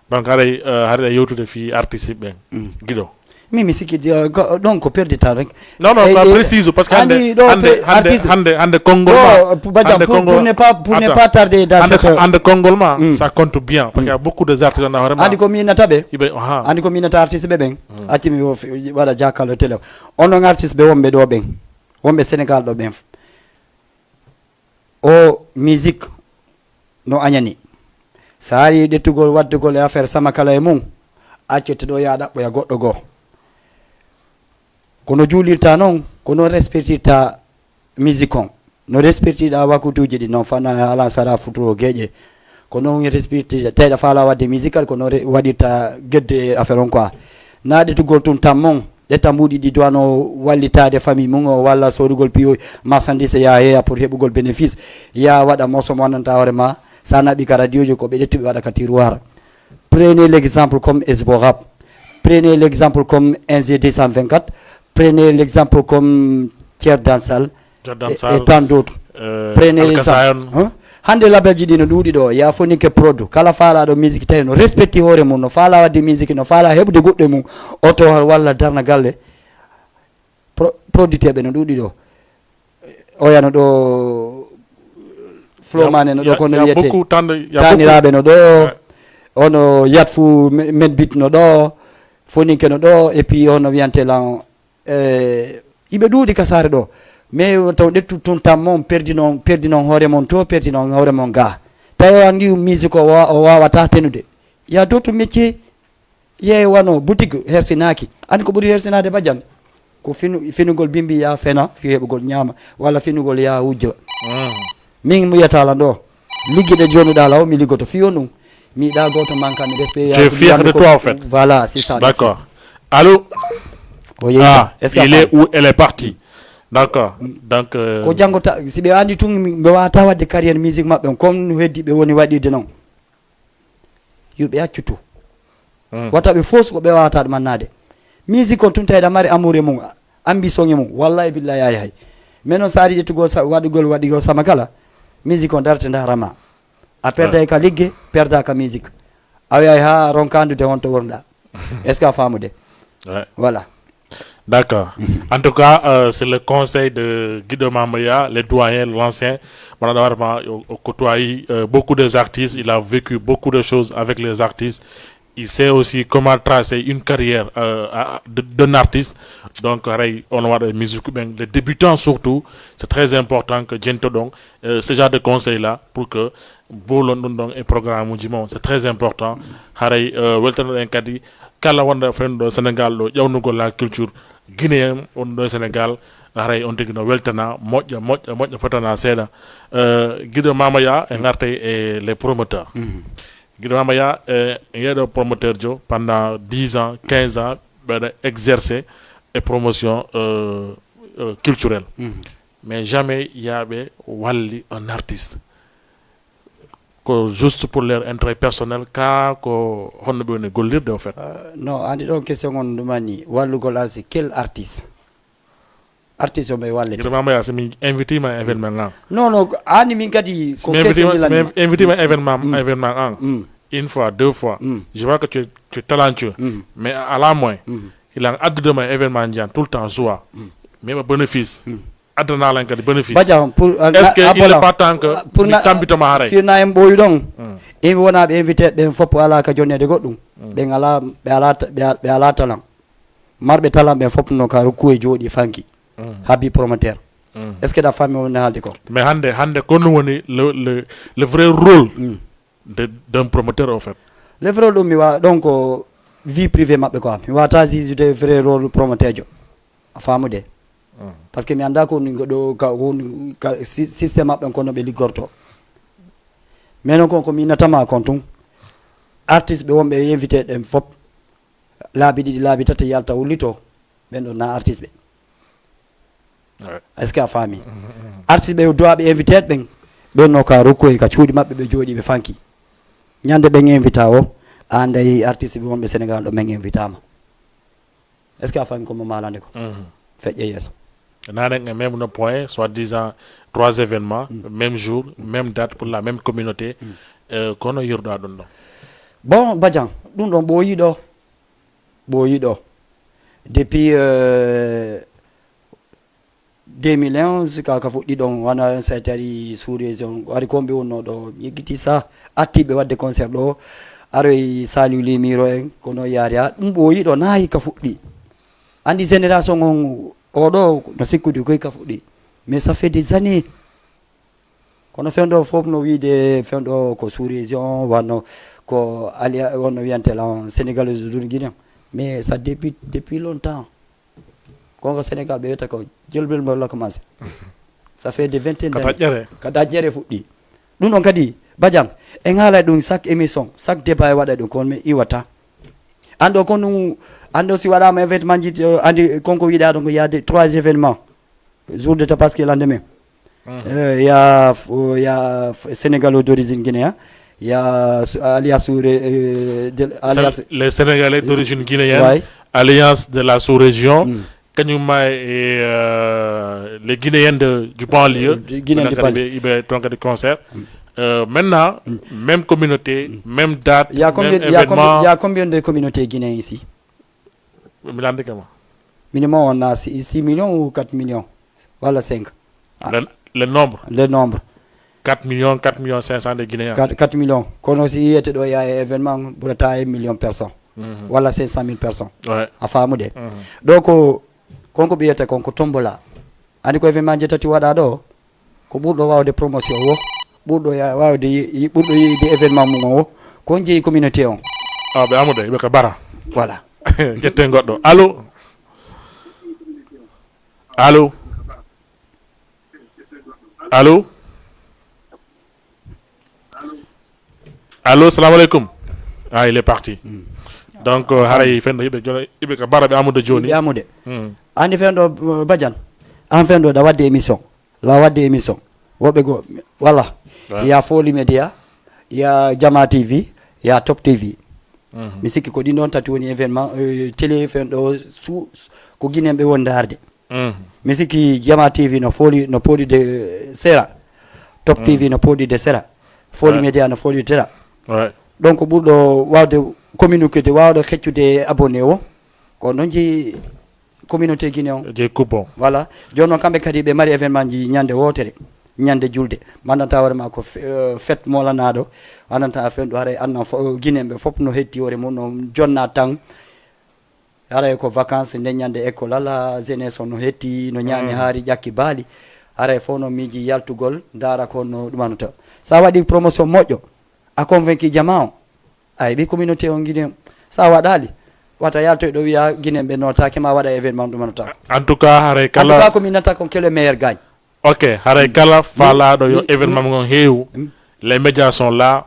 Donc, haray, euh, haray yewtude fi artiste ɓen. Giɗo. Min mi sikki, euh, ko- ɗon ko perdita rek. Non, non, Eh, pas eh, précise, parce que hande, andi ɗo hande, pe- hande, artiste- hande, hande konngol ɗo ma. euh, badiam Hande pour, konngol- pour ne pas pour ne Attends. pas tarder dans Hande, cette euh, hande konngol ma, Mm. Ça compte bien, parce qu'il y a beaucoup de artistes dans vraiment. Andi ko minata ɓe. Ibe, aha. Andi ko minata artiste ɓe ɓen. Acci mi wo- waɗa jakkallo télé. Onon artiste ɓe wonɓe ɗo ɓen, wonɓe Sénégal ɗo ɓen. O musique no añani. Sa ari ɗettugol waddugol e affaire sama kala e mum, accete ɗo ya ɗaɓɓoya goɗɗo goo. Kono juulirta noon, ko noon respectirta musique on. No respectirɗa wakutuuji ɗi noon, fana alan sara futuro geeƴe. Ko noon respectirta, tawɗa faala wadde musical, ko noon re- waɗirta gedde e affaire on quoi. Na ɗettugol tun tan mon, ɗetta mbuuɗi ɗi duwano wallitaade famille mum o, walla soodugol piyo marchandise, ya yeeya pour heɓugol bénéfice, ya waɗa morceau mo annanta hoore ma, sa naɓi ka radioji ko ɓe ɗettuɓe waɗa ka tiroir. Prenez l'exemple comme Esbo Rap, prenez l'exemple comme N G deux cent vingt-quatre, prenez l'exemple comme Thier Dansal, Jordan et, Sall, et tant d'autres. euh, Prenez Alkasayon. l'exemple. Hein? Hande labelji ɗi no ɗuuɗi ɗo, ya foninke produ. Kala faalaɗo musique tawi no respecti hoore mum, no faala wadde musique, no faala heɓude goɗɗo e mum, oto walla darna galle. Pro, producteur ɓe no ɗuuɗi ɗo. Oyano ɗo, Flomane no ɗo, kono wiyete. Taniraɓe no ɗo, ono yat fu men bit no ɗo, foninke no ɗo, et puis ono wiyante lan, eh, iɓe ɗuuɗi ka saare ɗo. Mais taw ɗettu tun tan mon perdi non, perdi non hoore mon to, perdi non hoore mon ga. Tawi o anndi musique o wa- o wawata tenude. Ya d'autres métiers, ye wano boutique hersinaaki. An ko ɓuri hersinaade bajjan? Ko finu, finugol bimbi ya fena, fi heɓugol ñaama, walla finugol ya wujjo. Min mi yiyata lan ɗo, liggeɗe jonuɗa la o mi liggoto fiyo ɗum. Mi yiɗa goto manka mi respect. Tu es fier de toi, en fait. Voilà, c'est ça. D'accord. Allô? Ko yeyi. Ah, Est-ce que il est où? Elle est partie. D'accord. Donc, euh, Ko janngo ta, si ɓe andi tun mi- ɓe wawata wadde carrière musique maɓɓe on, comme no heddi ɓe woni waɗirde non. Yo ɓe accu tu. Mm. Wata ɓe fof ko ɓe wawata ɗum annade. Musique on tun tawi ɗa mari amour e mum, ambition e mum, wallahi billahi yaay hay. Mais noon sa ari ƴettugol sa- waɗugol waɗigol sama kala, musique on darate ndarama. A perday ka ligge, perda ka musique. A wiyay ha ronkandude honto wonɗa. Est-ce que a famude? Ouais. Voilà. D'accord. En tout cas, euh, c'est le conseil de Guido Mamaya, le doyen, l'ancien. Madame Warma, au, au côtoyé, euh, beaucoup des artistes, il a vécu beaucoup de choses avec les artistes. Il sait aussi comment tracer une carrière euh, à- de- d'un artiste. Donc, haray, on voit des musiques, ben, les débutants surtout, c'est très important que Gento donc euh, ce genre de conseil là pour que bolon ɗum ɗon e programme uji mon, c'est très important. Haray euh, weltanoɗen kadi kala wonɗo fenɗo Sénégal ɗo ƴawnugol la culture guinéen on ɗo e Sénégal, haray on tigi no weltana moƴƴa moƴƴa moƴƴa fotana seeɗa. Euh, Guido Mamaya e gartay e les promoteurs. Guido Mamaya e yeɗo promoteur jo pendant dix ans, quinze ans, ɓeɗa exercer e promotion euh, euh, culturelle. Mais jamais yaaɓe walli un artiste. Ko juste pour leur intérêt personnel, ka ko honno ɓe woni gollirde au fait? Non, andi ɗon question on ɗumani wallugol arsi quel artiste? Artiste o ɓe wallete. Guido Mamaya, si min invité ma événement ngal. Non non, ani min kadi ko Mi invité question ma mi si mi lanni. Invité ma événement événement an. Mm. Une fois, deux fois. Mm. Je vois que tu, tu es talentueux. Mm. Mais à la moins, Mm. il a addu ma événement njiyan tout le temps joie. Mais ma bénéfice. Addana lan kadi bénéfice. Baja pour Est-ce que il n'est pas temps que mi tambitoma haray? Firna en ɓooyi ɗon. Emi wona ɓe invité ɓen fof ala ka jonnede goɗɗum. Ɓen ala ɓe ala ɓe ala talan. Marɓe talan ɓen fof no ka rukku e jooɗi fanki. Habi promoteur. Est-ce que ɗa fammi woni haalde ko? Mais hande hande ko ɗum woni le, le, le vrai rôle de, d'un promoteur au fait. Le vrai rôle ɗum mi wawa ɗon ko vie privée maɓɓe quoi, mi wawata juge de vrai rôle promoteur jo. A famude? Parce que mi anda ko woni ɗo ka woni ka sy- système maɓɓe kono ɓe liggorto. Mais non kon ko mi natama kon tun, artiste ɓe wonɓe invité ɗen fof laabi ɗiɗi laabi tati yalta wullito. Ɓen ɗon na artiste ɓe. Est-ce que a faami? Artiste ɓe duwaɓe invité ɓen ɓen no ka rokkoy ka cuuɗi maɓɓe ɓe jooɗi ɓe fanki. Ñande ɓen invita o, an day artiste ɓe wonɓe Sénégal ɗo men invitama. Est-ce que a faami ko mo malande ko? feƴƴa yeeso. Nanen e même no point, soi-disant trois événements, même jour, même date pour la même communauté. Euh, kono yirɗa ɗum ɗon. Bon, Badian, ɗum ɗon ɓooyi ɗo. Ɓooyi ɗo. Depuis euh, deux mille onze, ka ka fuɗɗi ɗon, wana sa tari sous région, ari komɓe wonno ɗo, yeggiti sa, attiɓe wadde concert ɗo, aroy Saliou Limiro en, kono yaari ha, ɗum ɓooyi ɗo, nayi ka fuɗɗi. Andi génération on, oɗo, no sikkude koy ka fuɗɗi. Mais ça fait des années. Kono fenɗo fof no wiide fenɗo ko sous région, wanno ko alia wonno wiyante lan sénégalais de guinéen. Mais ça depuis depuis longtemps. Konko sénégal ɓe wiyata ko jelbel mo la commencé. Ça fait des vingtaine Ka d'années. Daƴƴere. Ka daƴƴere fuɗɗi. Ɗum ɗon kadi Badian, en haala ɗum chaque émission, chaque débat e waɗa ɗum, kono mi iwata. Anndo ko ɗum, anndo si waɗaama événement ji, andi konko wiɗa ɗon ko yaade trois événements. Jour de Tabaski lendemain. Euh, il y a, il y a Sénégalo d'origine guinéen, il y a su- alias sous de, alias Les Sénégalais d'origine guinéenne, Ouais. Alliance de la sous-région, Kanyuma et euh, les Guinéens de, du banlieue. Du Guinéen du Ɓe banlieue. Ibe Tonka de concert. Euh, maintenant, même communauté, même date, Il y a combien, même il y a combien, événement. Il y a combien de communautés guinéennes ici? Mi lanndike ma. Minimum, on a six millions ou quatre millions. Voilà, cinq. Le, le nombre, Le nombre. quatre millions, quatre millions cinq cents de Guinéens. Quatre, quatre millions. Kono si yiyete ɗo yaha e événement ɓurata e million personnes. Walla cinq cent mille personnes. Ouais. A faamude. Donc, konko ɓiyete kon ko tombola. Ani ko événement je tati waɗa ɗo, ko ɓurɗo wawde promotion o, ɓurɗo ya- wawde yi- yi- ɓurɗo yiyde événement mum o, ko on jeeyi communauté on. Ah, ɓe amude, ɓe ka bara. Voilà. Ƴetten goɗɗo. Allo? Allo? Allo? Allo, salam alaikum. Ah, il est parti. Donc, euh, haray fenɗo yiɓe jono yiɓe ka bara ɓe amude joni. Ɓe amude. Hmm. Andi fenɗo, euh, Badian. An fenɗo da wadde émission. La wadde émission. Woɓɓe go walla. Ouais. Ya Foli Média, ya Jama T V, ya Top T V. Mi sikki ko ɗin ɗon tati woni événement, euh, télé fenɗo su su- ko Guinéen ɓe wonde harde. Hmm. Mi sikki Jama T V no fooli no pooli de sera. Top T V no pooli de sera. Foli Ouais. Média no fooli de sera. Ouais. Donc ɓurɗo wawde communiqué de wawde heccude abonné o, ko noon jeeyi communauté Guinée on. Jeeyi coupe on. Voilà. Jooni noon kamɓe kadi ɓe mari événement ji ñande wootere, ñande julde. Mandanta hoore ma ko fe- euh, fête molanaɗo. Andanta fen ɗo haray annan fo- Guinéen ɓe fof no heddi hoore mum no jonna tan. Haray ko vacances nde ñande école ala jeunesse on no hetti no ñaami haari ƴakki baali. Haray fof no miiji yaltugol ndaara ko no ɗumanata. Sa waɗi promotion moƴƴo, a convaincu jama on, a heɓi communauté on Guinée. Sa waɗali, wata yaltoy ɗo wiya Guinée ɓe notaki ma waɗa événement ɗumanata. En tout cas, haray En tout cas, kala ko min nata kon que le meilleur gagne. Ok, haray kala faalaɗo yo Mi- événement mon heewu. Les médias sont là.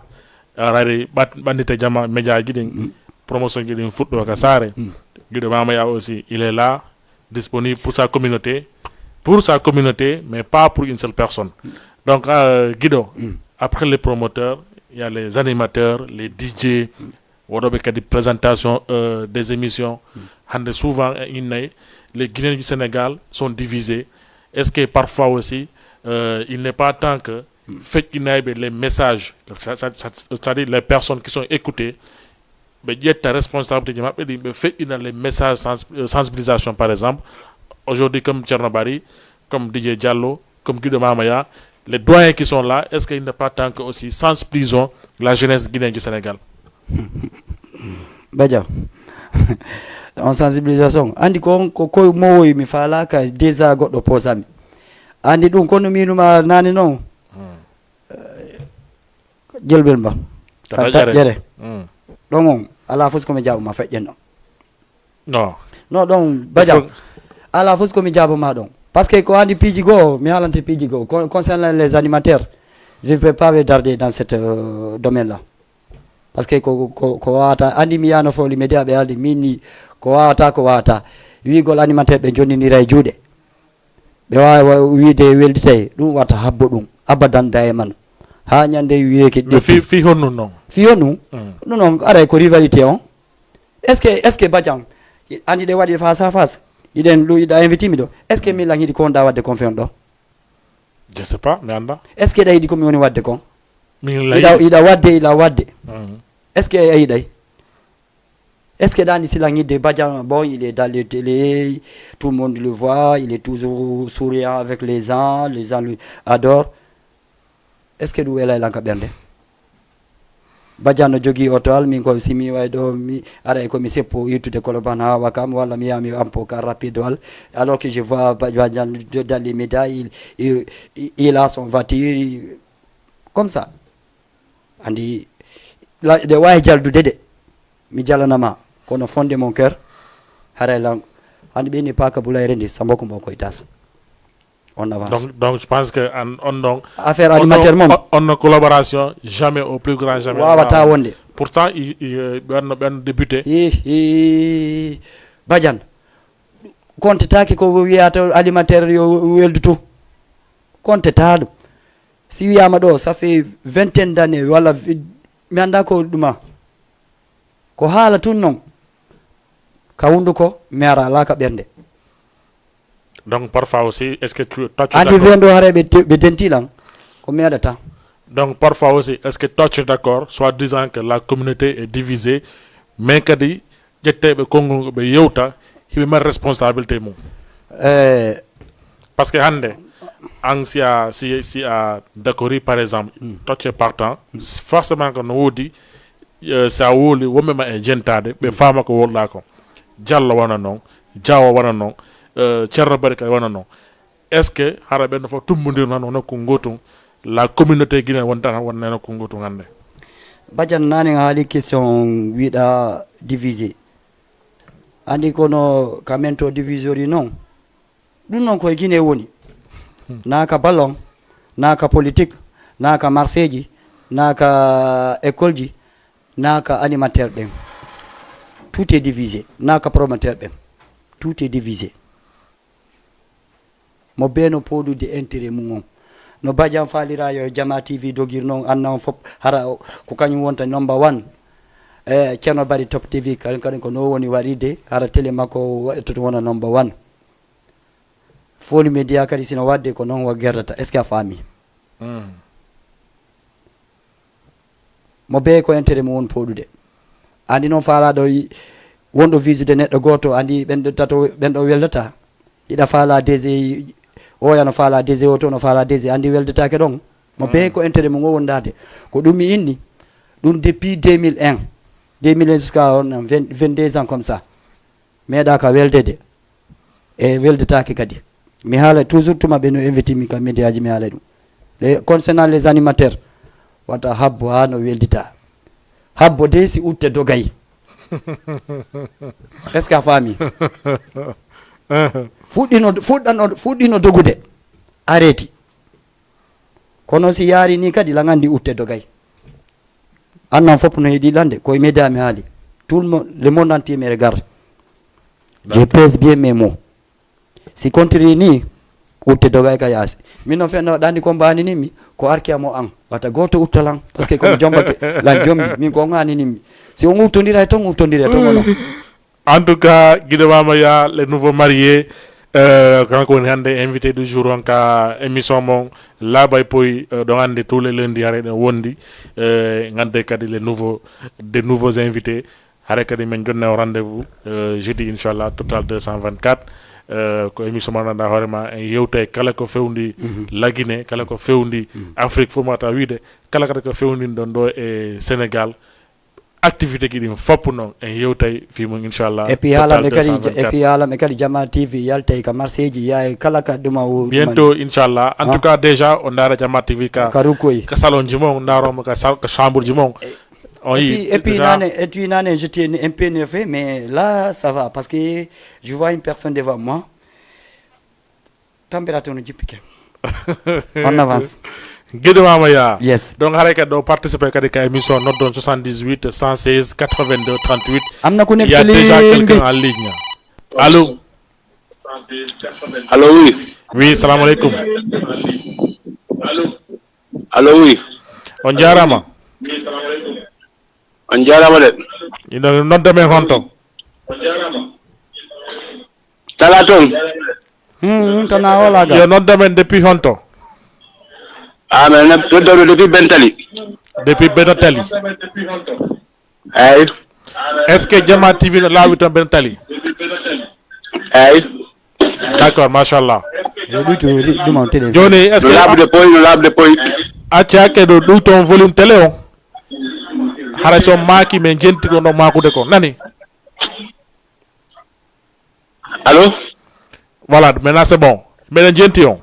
Haray ɓat- ɓandite jama média ji ɗin. Promotion ji ɗin fuɗɗo ka saare. Guiɗo Mamaya aussi, il est là, disponible pour sa communauté. Pour sa communauté, mais pas pour une seule personne. Donc, euh, Guiɗo, après les promoteurs, il y a les animateurs, les D J, waɗoɓe kadi présentation euh, des émissions. Hande souvent, eh, innay, les Guinéens du Sénégal sont divisés. Est-ce que parfois aussi, euh, il n'est pas temps que feƴƴinayɓe les messages, c'est-à-dire les personnes qui sont écoutées, ɓe ƴetta responsabilité ji maɓɓe ɗi, ɓe feƴƴina les messages sens- euh, sensibilisation, par exemple, aujourd'hui comme Thierno Bari, comme D J Diallo, comme Guido Mamaya, les doyens qui sont là, est-ce qu'il n'est pas temps que aussi sensibilisons la jeunesse guinéenne du Sénégal? Badia, on sensibilisation andi ko ko koye mowoyi mi faalaka déjà goɗɗo posami. Andi ɗum kono minuma nani noon. Jelbel mba. Ka taƴƴere. Ɗon on ala fof komi jaabuma feƴƴen ɗon. Non. Non, ɗon Badia, ala fof komi jaabuma ɗon. Parce que ko andi piiji goo mi haalante piiji goo concernant les animateurs, je ne peux pas darder dans ce euh, domaine là. Parce que ko ko ko wawata andi mi yano foli média ɓe aldi min ni ko wawata ko wawata. Wiigol animateur ɓe jonnidira e juuɗe. Ɓe wawa wiide welditay ɗum wata habbo ɗum abadan daiman. Ha ñande wiyeke Mais fi fi honno non? Fi honno? Ɗum noon aray ko rivalité on. Est ce que est ce que Badian andi ɗe waɗi face à face? Iɗen ɗo, iɗa invité mi ɗo. Est-ce que Milan yiɗi ko wonɗa waɗde kon fewn ɗo? Je sais pas, mi annda. Est-ce que iɗa yiɗi ko mi woni waɗde kon? Min la Iɗa yiɗi. Iɗa waɗde, iɗa waɗde. Mhm. Est-ce que a yiɗay? Est-ce que ɗani sila yiɗde Badiane, bon, il est dans les télé, tout le monde le voit, il est toujours souriant avec les gens, les gens lui adorent. Est-ce que ɗum welay lan ka ɓernde? Badiane no jogii oto al, min ko si mi way ɗo, mi aray ko mi seppo ittude Colobane haa Wakam, walla mi yaha mi ampo car rapide al, alors que je vois Ba- Badiane de- dans les médias, il, il, il a son voiture, il- comme ça. Andi la- ɗe wawi jaldude de, mi jalanama, kono fond de mon cœur, haray lan, andi ɓe ni paka bulay rendi sambo ko mo koy das. On avance. Donc, donc, je pense que on, on, donc, Affaire on, animateur on, moom on, on collaboration jamais au plus grand jamais. Wawata Waaw. Wonde. Pourtant, il, il, euh, ɓenno, ɓenno député. Hihi. Badiane, kontetake ko wiyata alimentaire yo weldu to, konteta ɗum. Si wiyama ɗo, ça fait vingtaine d'années walla vi- mi anda ko ɗuma, ko haala tun noon, ka hunduko mi ara ala ka ɓernde. Donc, parfois aussi, est-ce que tu, toi, tu Andi ven ɗo haray ɓe te- ɓe denti lan ko mi waɗata. Donc, parfois aussi, est-ce que toi, tu es d'accord, soit disant que la communauté est divisée, mais kadi ƴetteɓe konngol ngo ɓe yewta, hiɓe mari responsabilité mum? Eh, Parce que hannde, an si a si, si a d'accord, par exemple, toi, tu es partant, forcément que no woodi, euh, si a wowli wonɓe ma e jentaade, ɓe faama ko wowlɗa ko. Diallo wona noon, Diawo wona noon, euh, Ceerno Bari kadi wona noon. Est-ce que hara ɓen fof tummbondirno tan wona ko gootum, la communauté guinéenne wonta tan wonna ko gootum hannde? Badiane, nane a haali question wiɗa divisé. Andi kono ka men to divisori noon. Ɗum noon koye Guinée woni. Na ka ballon, na ka politique, na ka marché ji, na ka école ji, na ka animateur ɓen. Tout est divisé. Na ka promoteur ɓen. Tout est divisé. Mo bee no pooɗude intérêt mum on. No Badiane faalira yo Jama T V dogir noon, anna on fof hara o- ko kañum wonta number one. E Ceerno Bari Top T V kadi, kadi ko no woni waɗirde hara télé makko o waɗtoto wona number one. Foli Média kadi sino waɗde ko noon wa gerdata. Est-ce que a faami? Mo bee ko intérêt mum woni pooɗude. Andi noon faalaɗo yi- wonɗo visude neɗɗo gooto, andi ɓen ɗo tato ɓen ɗo weldata. Hiɗa faala D G, oya no faala D G, o to no faala D G, andi weldetake ɗon. Mo bee ko intérêt mum o wondaade. Ko ɗum mi inni. Ɗum depuis deux mille un. Deux mille un jusqu'à on vingt, vingt-deux ans comme ça. Meeɗa ka weldede. E weldetake kadi. Mi haala toujours tuma ɓe no invité mi ka média ji mi haala ɗum. Les, concernant les animateurs, wata habbo ha no weldita. Habbo de si utte dogay. Est-ce que a faami? Fuɗɗino fuɗɗano fuɗɗino dogude. Arrêti. Kono si yaari ni kadi la ngandi utte dogay. Annan fof no heɗi lande koye média mi haali. Tout le monde, le monde entier me regarde. Je pèse bien mes mots. Si kontiri ni utte dogay ka yaasi. Min no fenno ɗandi ko mbaninimi ko arki amo an. Wata goto uttalan parce que komi jombake lan jombi min ko nganinimi. Si on uttondira e ton uttondira e ton ono. En tout cas, Guido Mamaya, le nouveau marié, euh, kanko woni hannde invité du jour on ka émission mon Laabay Poy, euh, ɗon hannde tous les lundis hare ɗen wondi, euh, ngannde kadi les nouveaux, des nouveaux invités. Hare kadi min jonna o rendez-vous, euh, jeudi inchallah, Total deux cent vingt-quatre. Euh, ko émission mo ngannduɗaa hoore ma en yewtay kala ko fewndi Lagine, kala ko fewndi Afrique fof mata wiide, kala kadi ko fewndin ɗon ɗo e Sénégal. Activité ji ɗin fof noon en yewtay fii mum inchallah. Et puis haalame kadi, et puis haalame kadi Jama T V yaltay ka marché ji yaay kala ka ɗuma o. Bientôt inchallah. En tout cas déjà o ndaara Jama T V ka ka rukoy ka salon ji mon, ndaaromo ka sal- ka chambre ji mon. On et puis, et puis nane, et puis nane j'étais un peu nerveux mais là ça va parce que je vois une personne devant moi. Température no jippike. On avance. Guido Mamaya. Yes. Donc haray kadi ɗo participer kadi ka émission noddon soixante-dix-huit cent seize quatre-vingt-deux trente-huit. Am na ku nekk ci ligne bi. Il y a déjà quelqu'un en ligne. Allô. Allô, oui. Oui, salam alaikum. Allô, oui. On jaarama. On jaarama de. Ino nodda men honto? Tala toon. Hmm, hmm, tana o laga. Yo nodda men depuis honto? Ah, mais nodda ɗo depuis Bentali. Depuis Bentali. Eyi. Est-ce que Jama T V no laawi toon Bentali? Eyi. D'accord, machallah. Yo ɗum to, ɗum on teɗen. Jooni, est-ce que no laabude poy, no laabude poy. Acca, ke ɗo ɗum toon volume télé o. Hara so maaki men jenti ko no maakude ko. Nani? Allo? Voilà, maintenant c'est bon. Meɗen jenti on.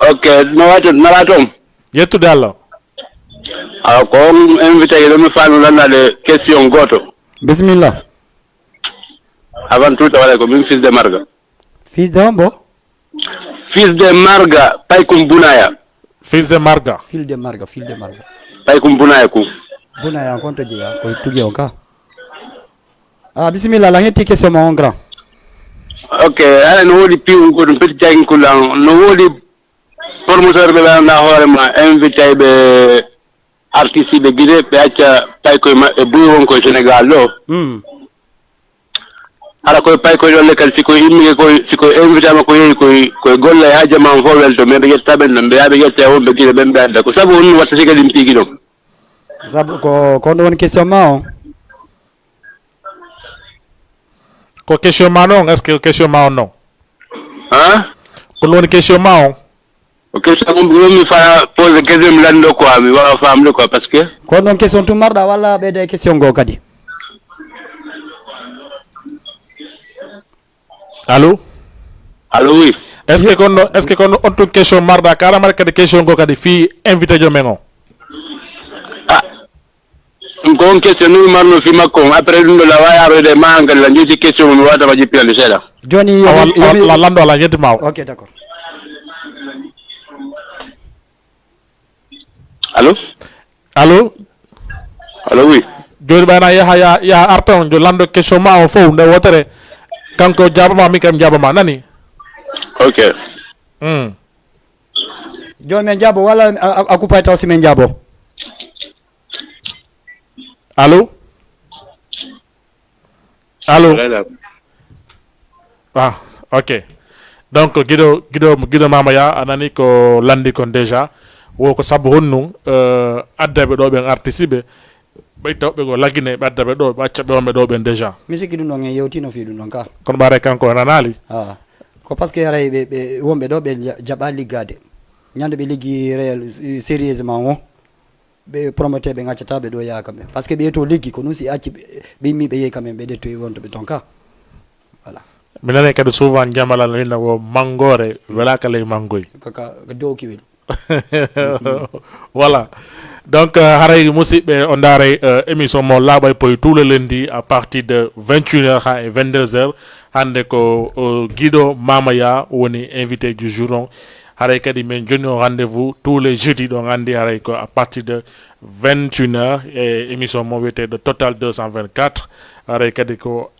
Ok, no wato, no wato. Yettude Allah. Awa, ko on invité ɗo mi faami lanndade question gooto. Bismillah. Avant tout, wala ko min fils de Marga. Fils de hombo? Fils de Marga, Paykum Bunaya. Fils de Marga. Fils de Marga, fils de Marga. Paykum Bunaya ku. Bunaya, on konto jeya, ko tugi on ka. Ah, bismillah, la ñetti question ma on grand. Ok, ala no woodi piwun ko ɗum petit jangin kulan. No woodi promoteur ɓe ɓe annda hoore ma, invité ɓe artiste ɓe Guinée, ɓe acca paykoye maɓɓe buy won koye Sénégal ɗo. Hmm. Hara koye paykoye ɗo lekkal, si koye immike koye, si koye invité ma ko yehi koye, koye golla e hajja ma on fof welto, mais ɓe ƴetta ɓen ɗon, ɓe yaa ɓe ƴetta e wonɓe Guinée ɓen ɓe adda. Ko sabu honɗum watta si kadi mi piigi ɗon? Sabu ko, ko ɗum woni question ma on. Ko question ma noon, est-ce que ko question ma on noon? Hein? Ko ɗum woni question ma on? Ko question mum ɗum mi fa pose question mi lanndo quoi, mi waawa faamde quoi, parce que. Ko ɗon question tun marɗa walla ɓeyda e question goo kadi? Allo? Allo, oui. Est-ce que kono, est-ce que kono on tun question marɗa karamare kadi question goo kadi fii invité jo men o? Ah, ɗum ko on question mi marno fii makko on. Après ɗum ɗo la waawi aroyde e ma an kadi la njoyti question mo mi waawata ma jippinande seeɗa. Jooni yo Awa, mi, yo mi la lanndo ala yeddi ma o. Ok, d'accord. Allo? Allo? Allo, oui. Jooni ɓayna yaha, yaha, yaha arta on, jo lanndo question ma o fof nde wootere. Kanko jaabama, min kam jaabama, nani? Ok. Hmm. Jooni men jaabo walla a, a, a kuppay taw si men jaabo? Allo? Allo? Allo? Ah, ok. Donc, giɗo, giɗo, giɗo Mama Ya, a nani ko lanndi kon déjà. Wo ko sabu honɗum, euh, addaɓe ɗo ɓen artiste ɓe, ɓe tawɓe ko Lagine, ɓe addaɓe ɗo, ɓe acca ɓe wonɓe ɗo ɓen déjà. Mi sikki ɗum ɗon en yewtino fii ɗum ɗon ka. Kono ɓaare kanko o nanaali. Ah. Ko parce que haray ɓe, ɓe wonɓe ɗo ɓe ja-, jaɓa liggaade. Ñande ɓe liggi réel, sérieusement o. Ɓe promoteur ɓe gaccata ɓe ɗo yaha kamɓe. Parce que ɓe to liggi ko ɗum si acci ɓe, ɓe immi ɓe yehi kamɓe ɓe ɗettoyi wonto ɓe ton ka. Voilà. Mi nani kadi souvent Jamala no winna wo mangore welaka ley mangoy. Kaka dow kiwel. Voilà. Donc, euh, haray musidɓe o ndaaray, euh, émission mo laaɓay poy tous les lundis à partir de vingt et une heures ha e vingt-deux heures. Hannde ko, euh, giɗo Mama Ya woni invité du jour on. Haray kadi men jonni on rendez-vous tous les jeudis, ɗon anndi haray ko à partir de vingt et une heures e émission mo wiyeteeɗo Total deux cent vingt-quatre. Haray kadi ko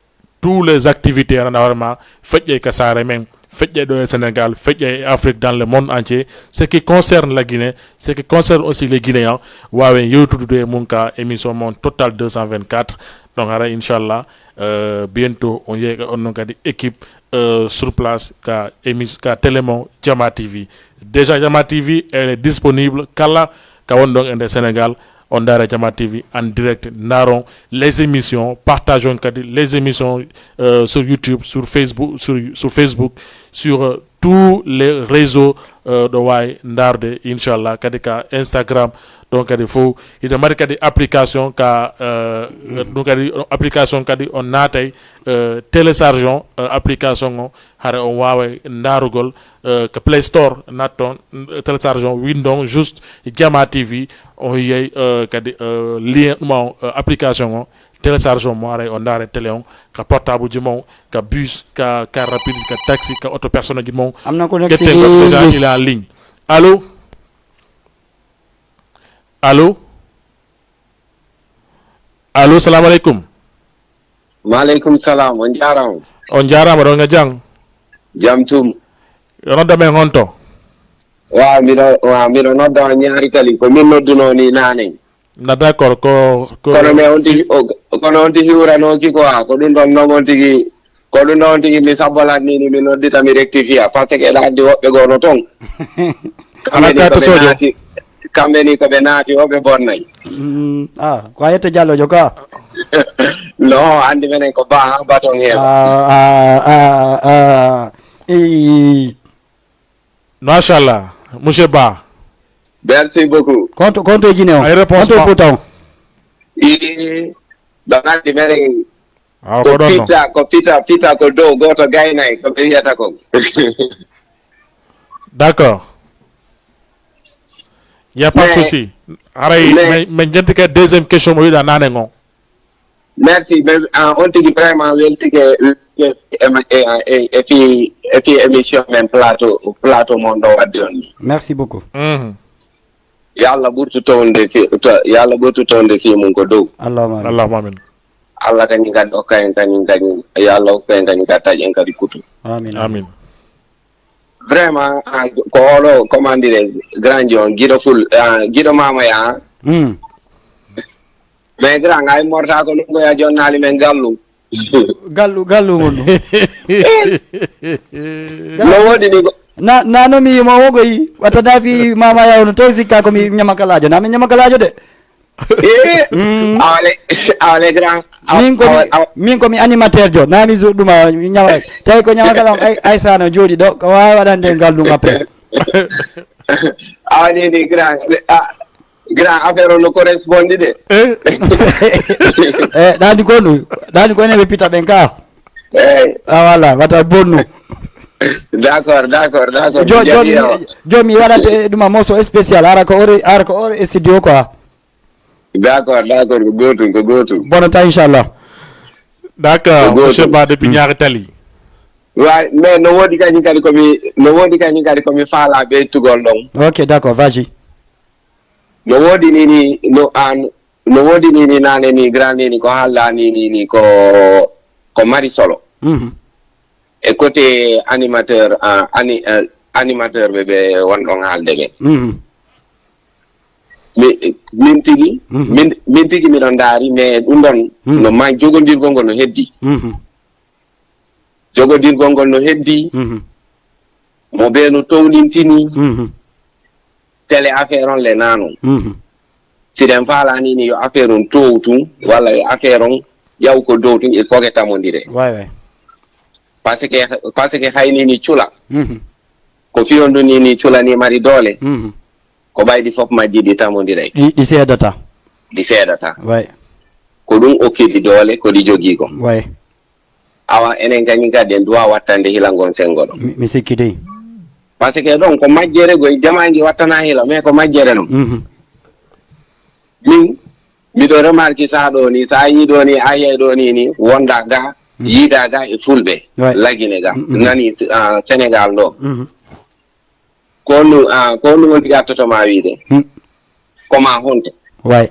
tous les activités, aɗa hoore ma, feƴƴe ka saare men, feƴƴe ɗo e Sénégal, feƴƴe e Afrique, dans le monde entier. Ce qui concerne la Guinée, ce qui concerne aussi les Guinéens, waawen yewtudude e mum ka émission mon Total deux cent vingt-quatre. Donc, haray, inchallah, euh, bientôt, on yeyka on non kadi équipe, euh, sur place ka émi-, ka télé mon Jama T V. Déjà, Jama T V, elle est disponible kala ka won ɗon e nder Sénégal. On ndaara Jama T V en direct, ndaaron les émissions, partageon kadi les émissions, euh, sur YouTube, sur Facebook, sur, sur Facebook, sur, euh, tous les réseaux, euh, ɗo waawi ndaarde, inchallah, kadi ka Instagram. Donc kadi fof ina mari kadi application ka, euh, ɗum kadi application kadi on naatay, euh, téléchargeon, euh, application o, hara on waaway ndaarugol, euh, ko Play Store, naat toon, euh, télécharge on, winndon juste Jama T V, on yiyay, euh, kadi, euh, lien ɗum on, euh, application o, télécharge on mo aray on ndaare télé on, ka portable ji mon, ka bus, ka car rapide, ka taxi, ka auto personnel ji mon. Am na ko nekk si ƴetten ko déjà ligne. Il est en ligne. Allo? Allo? Allo, salamu aleykum. Maaleykum salam, on jaaraama. On jaaraama, ɗon e jam? Jam tum. Yo nodda men honto? Wa, miɗo, wa, miɗo nodda on Ñaari Tali, ko min noddunoo ni naane. Na d'accord, ko, ko kono mais on tigi, o, kono on tigi wuranooki quoi, ko ɗum ɗon non on tigi Ko ɗum ɗon tigi mi sabbolan ni, ni mi noddita, mi rectifia, par ce que eɗa anndi woɓɓe goo no toon. Kamɓe ni ko ɓe naati, kamɓe ni ko ɓe naati o, ɓe bonnay. Mm, ah, ko a yetta Jallojo ka? No, anndi menen ko ba, ba toon heewa. Ah, ah, ah, ah. Ii. Machallah, monsieur Ba. Merci beaucoup. Konto, konto e Guinée on? Ay réponse konto e ba. Fouta on? Ii, ɗon anndi menen. Awa, ko ko ɗon no. Fita, ko fita, fita ko dow, gooto gaynay, ko ɓe wiyata kon. D'accord. Y a pas de souci. Haray, mais, mais, mais jentike deuxième question mo wiɗa nane ngon. Merci, mais, ah, on tigi vraiment weltike e, e, e, e, e fi, e fi émission men plateau, plateau mon ɗo wadde on. Merci beaucoup. Mhm. Yo Allah ɓurtu townde fi, to, yo Allah ɓurtu townde fi mum ko dow. Allahumma amin. Allahumma amin. Allah kañum kadi okka en kañum kañum. Yo Allah okka en kañum kadi taƴ en kadi kutu. Amin. Amin. Vraiment, ah, ko oɗo, comment dire, grand John, giɗo ful, ah, giɗo mama ya. Mm. Mais grand, ay morta ko ɗum ko ya jonnali men gallu. Gallu, gallu mon ɗum. No woodi ni ko. Na, na no mi yimo wogoyi, wata na fi mama ya ono to sikka ko mi ñamakalajo. Na mi ñamakalajo de. Eh, mm. Awale, awale grand. Aw-, min ko mi, awa-, awa-, min ko mi animateur jo. Na mi zo ɗuma ñawa. Tawi ko ñamakala on ay, ay sano jooɗi ɗo. Ko wawi waɗande ngal ɗum après. Awani ni grand. Ah, grand affaire on no correspondi de. Eh? Eh, ɗani ko ɗum. Ɗani ko ene ɓe pita ɓen ka. Eh. Ah, voilà, wata bonnu. D'accord, d'accord, d'accord. Jo-, mi jaɓi joni, yawa. Joni mi waɗante ɗum a morceau spécial. Ara ko ore, ara ko ore studio quoi. D'accord, d'accord, ko gootum, ko gootum. Bonata, inchallah. D'accord, monsieur Ba depuis Niari Tali. Wa, mais no woodi kañum kadi ko mi, no woodi kañum kadi ko mi faala ɓeytugol ɗon. Ok, d'accord, vas-y. No woodi ni, ni, no, an, no woodi ni, ni nane ni, grand ni, ni ko haalda ni, ni, ni ko, ko mari solo. Mhm. E côté animateur, ah, ani-, eh, animateur ɓe, ɓe wonɗon haalde ɓe. Mhm. Mi, min tigi, mhm, min, min tigi miɗo ndaari, mais ɗum ɗon, mhm, no ma jogondirgol ngol no heddi. Mhm. Jogondirgol ngol no heddi. Mhm. Mo ɓe no townintini. Mhm. Télé affaire on le nanon. Mhm. Siɗen faalani ni yo affaire on tow tun, walla yo affaire on ƴaw ko dow tun, il faut que tamondire. Way, way. Parce que, parce que hayni ni cula. Mhm. Ko fiyondu ni, ni cula ni mari doole. Mhm. Ko ɓayɗi fof majji ɗi tamondiray. Ɗi, ɗi seedata. Ɗi seedata. Way. Ko ɗum okkidi doole, ko ɗi jogii ko. Way. Awa, enen kañum kadi en duwa wattande hila ngon sengo ɗo. Mi, mi sikki dey. Parce que ɗon ko majjere goy, jamaangi wattana hila, mais ko majjere non. Mhm. Min, miɗo remarque sa ɗo ni, sa yi ɗo ni, a yey ɗo ni, ni, wonda ga, mhm, yiida ga e fulɓe, ouais, lagine ga, mhm, nani, ah, Sénégal ɗo. Mhm. Ko nu, ah, ko nu woni gattoto ma wiide? Hmm. Ko ma honto? Way.